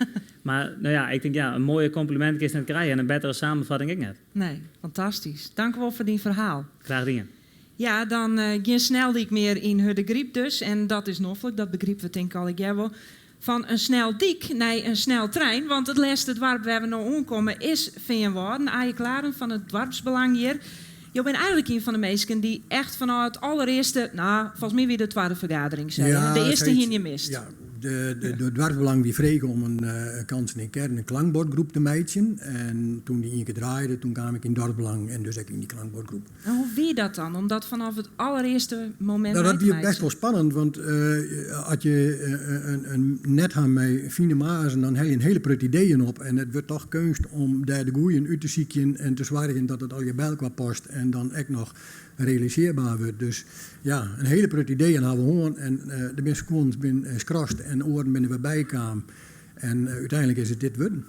Maar nou ja, ik denk, ja, in moaier kompliment kinst net krije en in bettere samenvatting ek net. Nee, fantastysk. Dankewol foar dyn ferhaal. Graach dien. Ja, dan gjin sneldyk mear yn Hurdegaryp dus. En dat is noflik, dat begripe we tink ik allegear wol. Fan in sneldyk nei in sneltrein, want it lêste doarp wêr we no oankomme is Feanwâlden. Aije Klaren fan it doarpsbelang hjir. Jo binne eigentlik ien fan de minsken dy't echt fanôf it allerearste, no, folgens my wie de twadde fergadering, sei je. De earste hiene je mist. Ja, de doarpsbelang wie frege om in Kansen in Kern, in klankbordgroep te meitsjen. En toen dy ien kear draaide, toen kaam ik yn doarpsbelang en dus ek yn dy klankbordgroep. En hoe wie dat dan, om dat fanôf it allerearste momint mei te meitsjen? Dat wie best wol spannend, want as je in net ha mei fine mazen, dan helje je in hiele protte ideeën op. En it wurdt toch keunst om dêr de goeien út te sykjen en te soargjen dat it allegear by elkoar past en dan ek noch realisearber wurdt. Dus ja, in hiele protte ideeën ha we hân en der binne guon binne skrast en oaren binne der wer by kaam. En úteinlik is it dit wurden.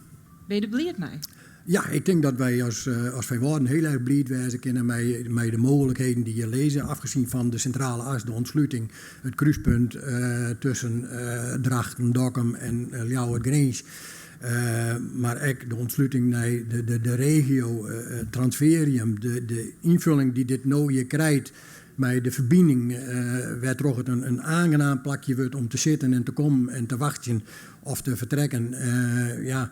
Binne je der bliid mei? Ja, ik tink dat wy as as Feanwâlden hiel erch bliid wêze kinne mei mei de mooglikheden dy't hjir lizze. Afgezien fan de sintrale as, de ûntsluting, it krúspunt tusken Drachten, Dokkum en Ljouwert-Grins. Mar ek de ûntsluting nei de de regio, it transferium, de de ynfulling dy't dit no hjir krijt mei de ferbining, wêrtroch it in oangenaam plakje wurdt om te sitten en te kommen en te wachtsjen of te fertrekken. Ja.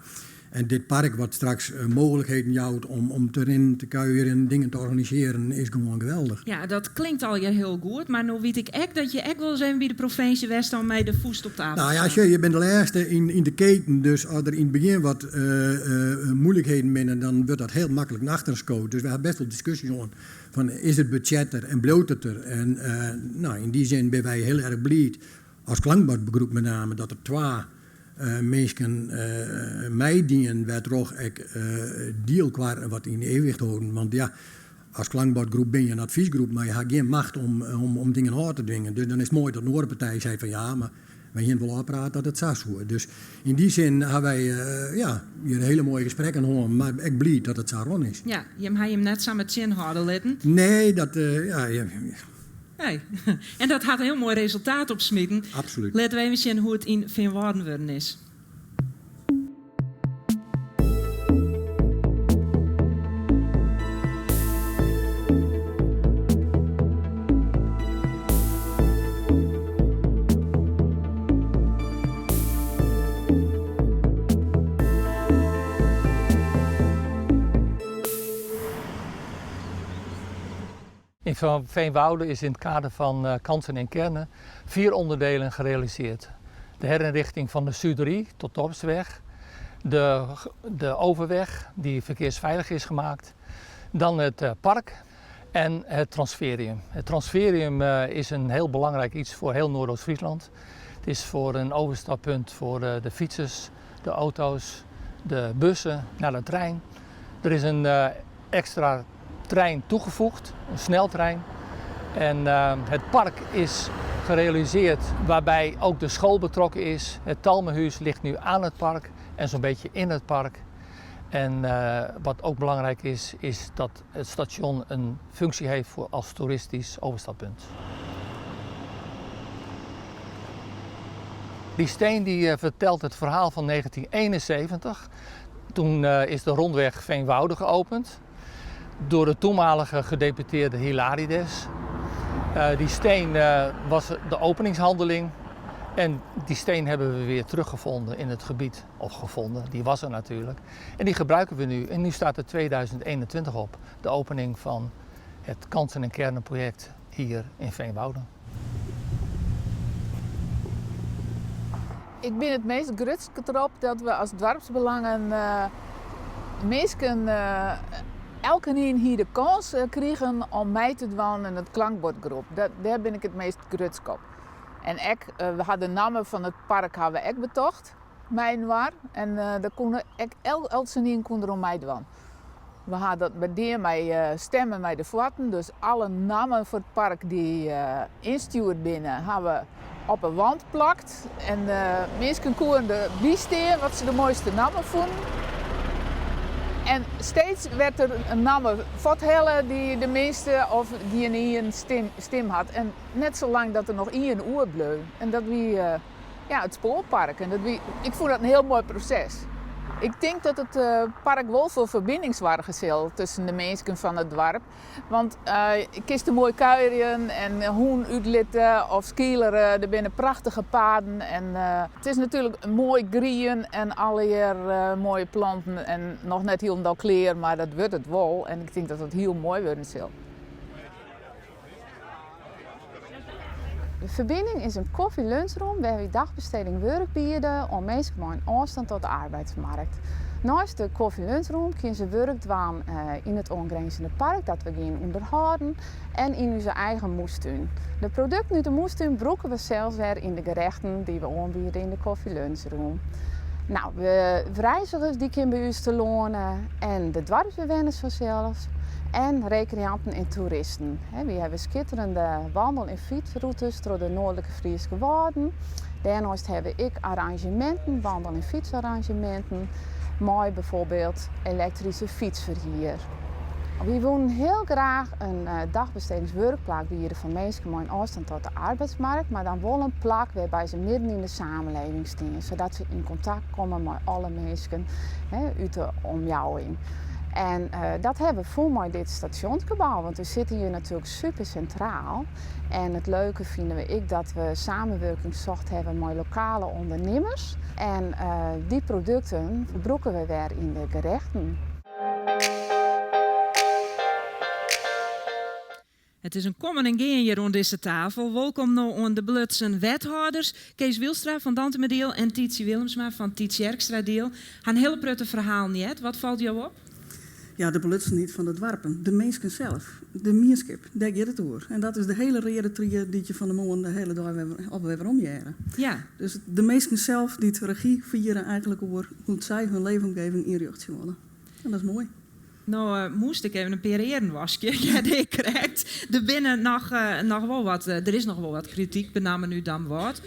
En dit park wat straks mooglikheden jout om te rinnen, te kuierjen, dingen te organisearjen, is gewoan geweldich. Ja, dat klinkt allegear hiel goed, mar no wit ik ek dat je ek wolris even by de provinsje west ha om mei de fûst op tafel te Nou ja, sjoch, je binne de lêste yn de keten, dus as der yn it begjin wat moeilikheden binne, dan wurdt dat hiel maklik nei achteren skood. Dus wy ha best wol diskusjes hân fan is it budzjet der en bliuwt it der? En no, yn dy sin binne wy hiel erch bliid, as klankbordgroep met name, dat der twa minsken meidien wêrtroch ek dy elkoar wat yn evenwicht holden. Want ja, as klankbordgroep bin je in advysgroep, mar je ha gjin macht om dingen ôf te dwingen. Dus dan is it moai dat in oare partij seit fan ja, mar wy hiene wol ôfpraat dat it sa soe. Dus yn dy sin ha wy ja, hjir hiele moaie gesprekken hân, mar ek bliid dat it sa rûn is. Ja, jim ha jim net samar tsjinhâlde litten. Nee, dat ja. Nee. En dat hat in hiel moai resultaat opsmiten. Absolút. Litte we even sjen hoe't it yn Feanwâlden wurden is. In Veenwouden is in het kader van eh, kansen en kernen vier onderdelen gerealiseerd. De herinrichting van de Suderie tot Dorpsweg, de, de overweg die verkeersveilig is gemaakt, dan het eh, park en het transferium. Het transferium eh, is een heel belangrijk iets voor heel Noordoost-Friesland. Het is voor een overstappunt voor de fietsers, de auto's, de bussen naar de trein. Er is een extra trein toegevoegd, een sneltrein. En eh, het park is gerealiseerd waarbij ook de school betrokken is. Het Talmenhuis ligt nu aan het park en zo'n beetje in het park. En eh, wat ook belangrijk is, is dat het station een functie heeft voor als toeristisch overstappunt. Die steen die vertelt het verhaal van 1971. Toen is de rondweg Veenwouden geopend door de toenmalige gedeputeerde Hilarides. Die steen was de openingshandeling en die steen hebben we weer teruggevonden in het gebied. Of gevonden, die was er natuurlijk. En die gebruiken we nu. En nu staat er 2021 op, de opening van het Kansen en Kernen project hier in Veenwouden. Ik bin it meast grutsk derop dat we as doarpsbelangen minsken elkenien hie de kâns krigen om mei te dwaan yn it klankbordgroep. Dêr bin ik it meast grutsk op. En ek, we ha de namme fan it park ha we ek betocht mei-inoar en der koene ek eltsenien koe der oan meidwaan. We ha dat dien mei stemmen mei de fuotten, dus alle nammen foar it park dy't ynstjoerd binne, ha we op 'e wand plakt. En minsken koene der by stean wat se de moaiste namme fûnen. En steeds werd der in namme fuorthelle dy't de minste of gjin ien stim hat. En net sa lang dat der noch ien oerbleau. En dat wie ja, it spoarpark. En dat wie, ik fûn dat in hiel moai proses. Ik tink dat it park wol foar ferbining soargje sil tusken de minsken fan it doarp. Want kinst der moai kuierjen en hûn útlitte of skeelere. Der binne prachtige paden en it is natuerlik moai grien en allegear moaie planten en noch net hielendal klear, mar dat wurdt it wol en ik tink dat it hiel moai wurden sil. De Ferbining is in koffie-lunchroom wêr't wy dagbesteding wurk biede oan minsken mei in ôfstân tot de arbeidsmarkt. Neist de koffie-lunchroom kinne se wurk dwaan yn it oangrinzende park dat we gean ûnderhâlden en yn ús eigen moestún. De produkten út de moestún brûke we sels wer yn de gerechten dy't we oanbiede yn de koffie-lunchroom. Nou, de reizgers dy kinne by ús telâne en de doarpsbewenners fansels. En rekreanten en toeristen. Wy hawwe skitterende wandel- en fytsrûtes troch de Noardlike Fryske Wâlden. Dêrneist hawwe we ek arranzjeminten, wandel- en fytsarranzjeminten, mei byfoarbyld elektryske fytsferhier. Wy woenen hiel graach in dagbestedingswurkplak biede foar minsken mei in ôfstân tot de arbeidsmarkt, mar dan wol in plak wêrby se midden yn de samenleving stean, sadat se yn kontakt komme mei alle minsken út de omjouwing. En dat hawwe we fûn mei dit stasjonsgebou, want we sitte hjir natuerlik super sintraal. En it leuke fine we ek dat we samenwurking socht hawwe mei lokale ûndernimmers. En dy produkten brûke we wer yn de gerechten. It is in kommen en gean hjir oan dizze tafel. Wolkom no oan de belutsen wethâlders Kees Wielstra fan Dantumadiel en Tytsy Willemsma fan Tytsjerksteradiel. Ha in hiele protte ferhalen heard. Wat falt jo op? Ja, de belutsenheid fan de doarpen, de minsken sels, de mienskip, dêr giet it oer. En dat is de hiele reade trie dy't je fan 'e moarn de hiele dei alwer werom hearre. Ja. Dus de minsken sels dy't regy fiere eigentlik oer hoe't sy hun leefomgeving ynrjochtsje wolle. En dat is moai. No moast ik even in pear earen waskje, hearde ik krekt. Der binne noch, noch wol wat, der is noch wol wat krityk, benammen út Damwâld.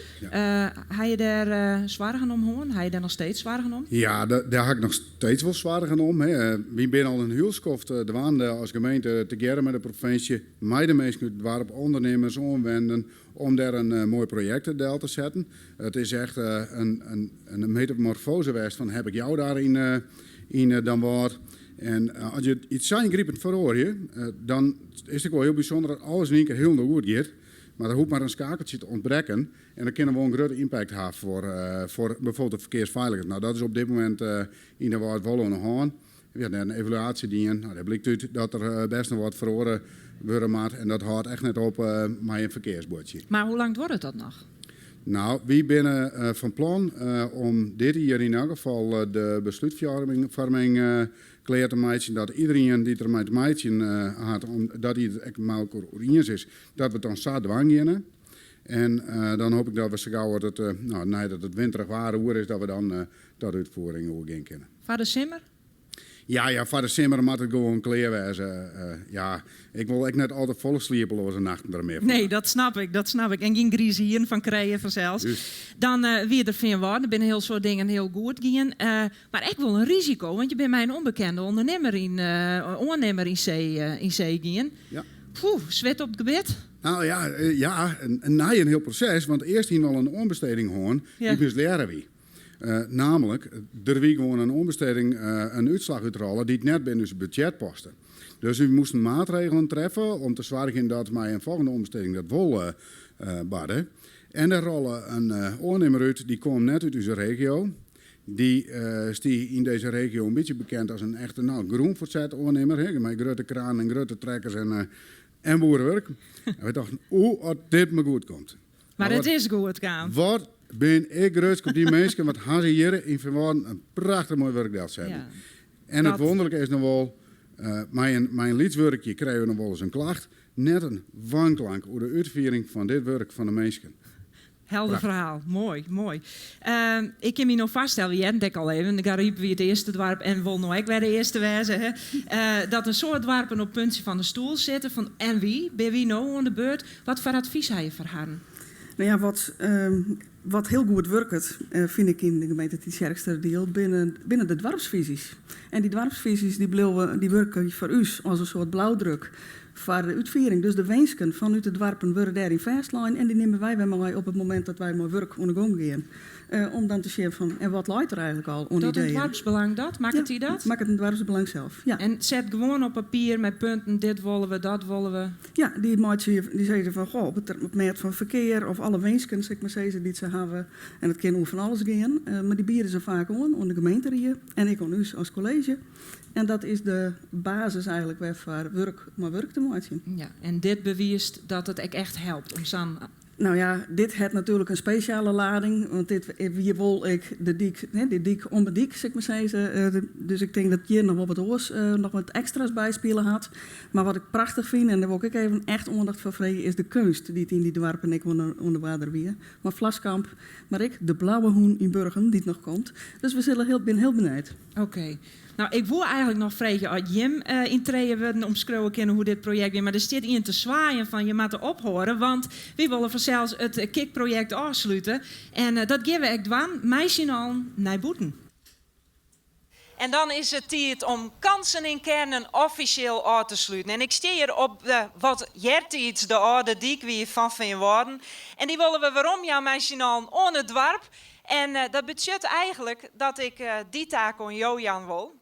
Ha je dêr soargen om hân? Ha je dêr noch steeds soargen om? Ja, dêr ha ik noch steeds wol soargen om. Wy binne al in hiel skoft dwaande as gemeente tegearre mei de provinsje, mei de minsken út it doarp, ûndernimmers, oanwennenden, om dêr in moai projekt del te setten. It is echt in metamorfose west fan heb ik jou daar yn Damwâld. En as je iets sa yngripend feroarje, dan is it ek wol hiel bysûnder dat alles yn ien kear hielendal goed giet. Mar der hoecht mar in skakeltsje te ûntbrekken en dat kin wol in grutte impact ha foar foar byfoarbyld de ferkearsfeiligens. No, dat is op dit momint yn Damwâld wol oan de hân. We ha net in evaluaasje dien. No, dêr blykt út dat der bêst noch wat feroare wurde moat en dat hâldt echt net op mei in ferkearsbuordsje. Mar hoe lang duorret dat noch? No, wy binne fan plan om dit jier yn elk gefal de beslútfoarming klear te meitsjen, dat iderien dy't der mei te meitsjen hat, dat dy it ek mei elkoar oer iens is, dat we it dan sa dwaan geane. En dan hoop ik dat we sa gau as it, no, neidat it winterich waar oer is, dat we dan ta de útfiering oergean kinne. Foar de simmer? Ja, ja, foar de simmer moat it gewoan klear wêze. Ja, ik wol ek net al te folle sliepeloaze nachten der mear fan. Nee, dat snap ik, dat snap ik. En gjin grize hierren fan krije fansels. Dan wie der Feanwâlden, der binne in hiel soad dingen hiel goed gien. Mar ek wol in risiko, want je binne mei in ûnbekende ûndernimmer yn, oannimmer yn see, yn see gien. Ja. Poeh, swit op it gebit. Nou ja, ja, nei in hiel proses, want earst hiene we al in oanbesteding hân dy't mislearre wie. Namelijk, der wie gewoan in oanbesteding, in útslach útrôle dy't net binnen ús budzjet paste. Dus wy moasten maatregelen treffe om te soargjen dat mei in folgjende oanbesteding dat wol barde. En der rôle in oannimmer út, dy kaam net út ús regio. Dy stie yn dizze regio in bytsje bekend as in echte nou, grûnferset-oannimmer, mei grutte kranen en grutte trekkers en boerewurk. En wy tochten, oeh, as dit mar goed komt. Mar it is goed kaam. Wat bin ik grutsk op dy minsken, wat ha se hjir yn Feanwâlden in prachtich moai wurk delsetten. En it wûnderlike is noch wol, mei in lyts wurkje krije we noch wolris in klacht. Net in wanklank oer de útfiering fan dit wurk fan de minsken. Helder ferhaal, moai, moai. Ik kin my no foarstelle, we hearden it ek al even, De Garyp wie it earste doarp en wol no ek wer de earste wêze, hè? Dat in soad doarpen op it puntsje fan de stoel sitte fan en wy, binne wy no oan de beurt? Wat foar advys ha je foar harren? No ja, wat, wat hiel goed wurket, fyn ik yn de gemeente Tytsjerksteradiel, binne, binne de doarpsfyzjes. En dy doarpsfyzjes dy bliuwe, dy wurkje foar ús as in soart blaudruk foar de útfiering. Dus de winsken fanút de doarpen wurde dêryn fêstlein en dy nimme wy wer mei op it momint dat wy mei wurk oan de gong gean. Om dan te sjen fan en wat leit der eigentlik al oan Docht ideeën. it doarpsbelang dat? Makket dy dat? Makket it doarpsbelang sels, ja. En set gewoan op papier mei punten, dit wolle we, dat wolle we. Ja, dy meitsje, dy sizze fan goh, op it mêd fan ferkear of alle winsken, sil ik mar sizze, dy't se hawwe. En dat kin oer fan alles gean, mar dy biede se faak oan oan de gemeenterie en ek oan ús as kolleezje. En dat is de basis eigentlik wer foar wurk mei wurk te meitsjen. Ja, en dit bewiist dat it ek echt helpt om sa'n. Nou ja, dit hat natuerlik in spesjale lading, want dit wie wol ek de dyk, de dyk om de dyk, sil ik mar sizze. Dus ik tink dat hjir noch wol wat oars, noch wat ekstra's by spile hat. Mar wat ik prachtich fyn, en dêr wol ik ek even echt oandacht foar freegje, is de keunst dy't yn dy doarpen ek oan de oarder wie. Mei Vlaskamp, mar ek de Blauwe Hûn yn Burgum dy't noch komt. Dus we sille hiel, binne hiel benijd. Oké. No, ik woe eigentlik noch freegje oft jim yn trije wurden omskriuwe kinne hoe't dit projekt wie, mar der stiet ien te swaaien fan je moatte ophâlde, want wy wolle fansels it KIK-projekt ôfslute. En dat gean we ek dwaan, mei syn allen nei bûten. En dan is it tiid om Kansen in Kernen offisjeel ôf te sluten. En ik stean hjir op de, wat eartiids de âlde dyk wie fan Feanwâlden. En dy wolle we werom jaan mei syn allen oan it doarp. En dat betsjut eigentlik dat ik dy taak oan jo jaan wol,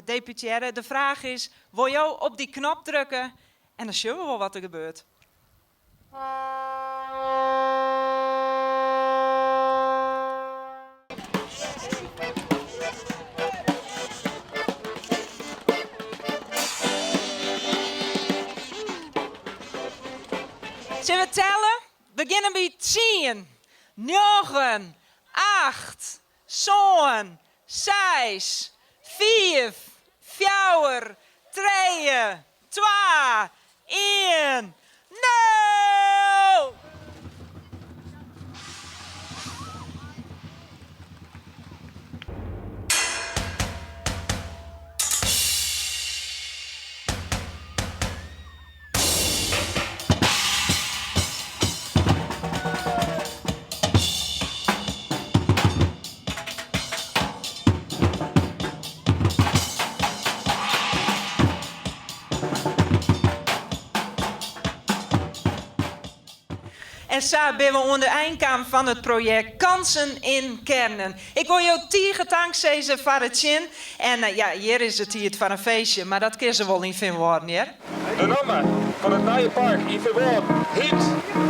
deputearre. De fraach is, wol jo op dy knop drukke en dan sjogge we wol wat der gebeurt. Sille we telle? Begjinne by tsien, njoggen, acht, sân, seis, fiif, fjouwer, trije, twa, ien, nul! En sa binne we oan de ein kaam fan it projekt Kansen in Kernen. Ik wol jo tige tank sizze foar it sjen. En ja, hjir is it tiid foar in feestje, mar dat kin se wol yn Feanwâlden hear. De namme fan it nije park yn Feanwâlden hyt.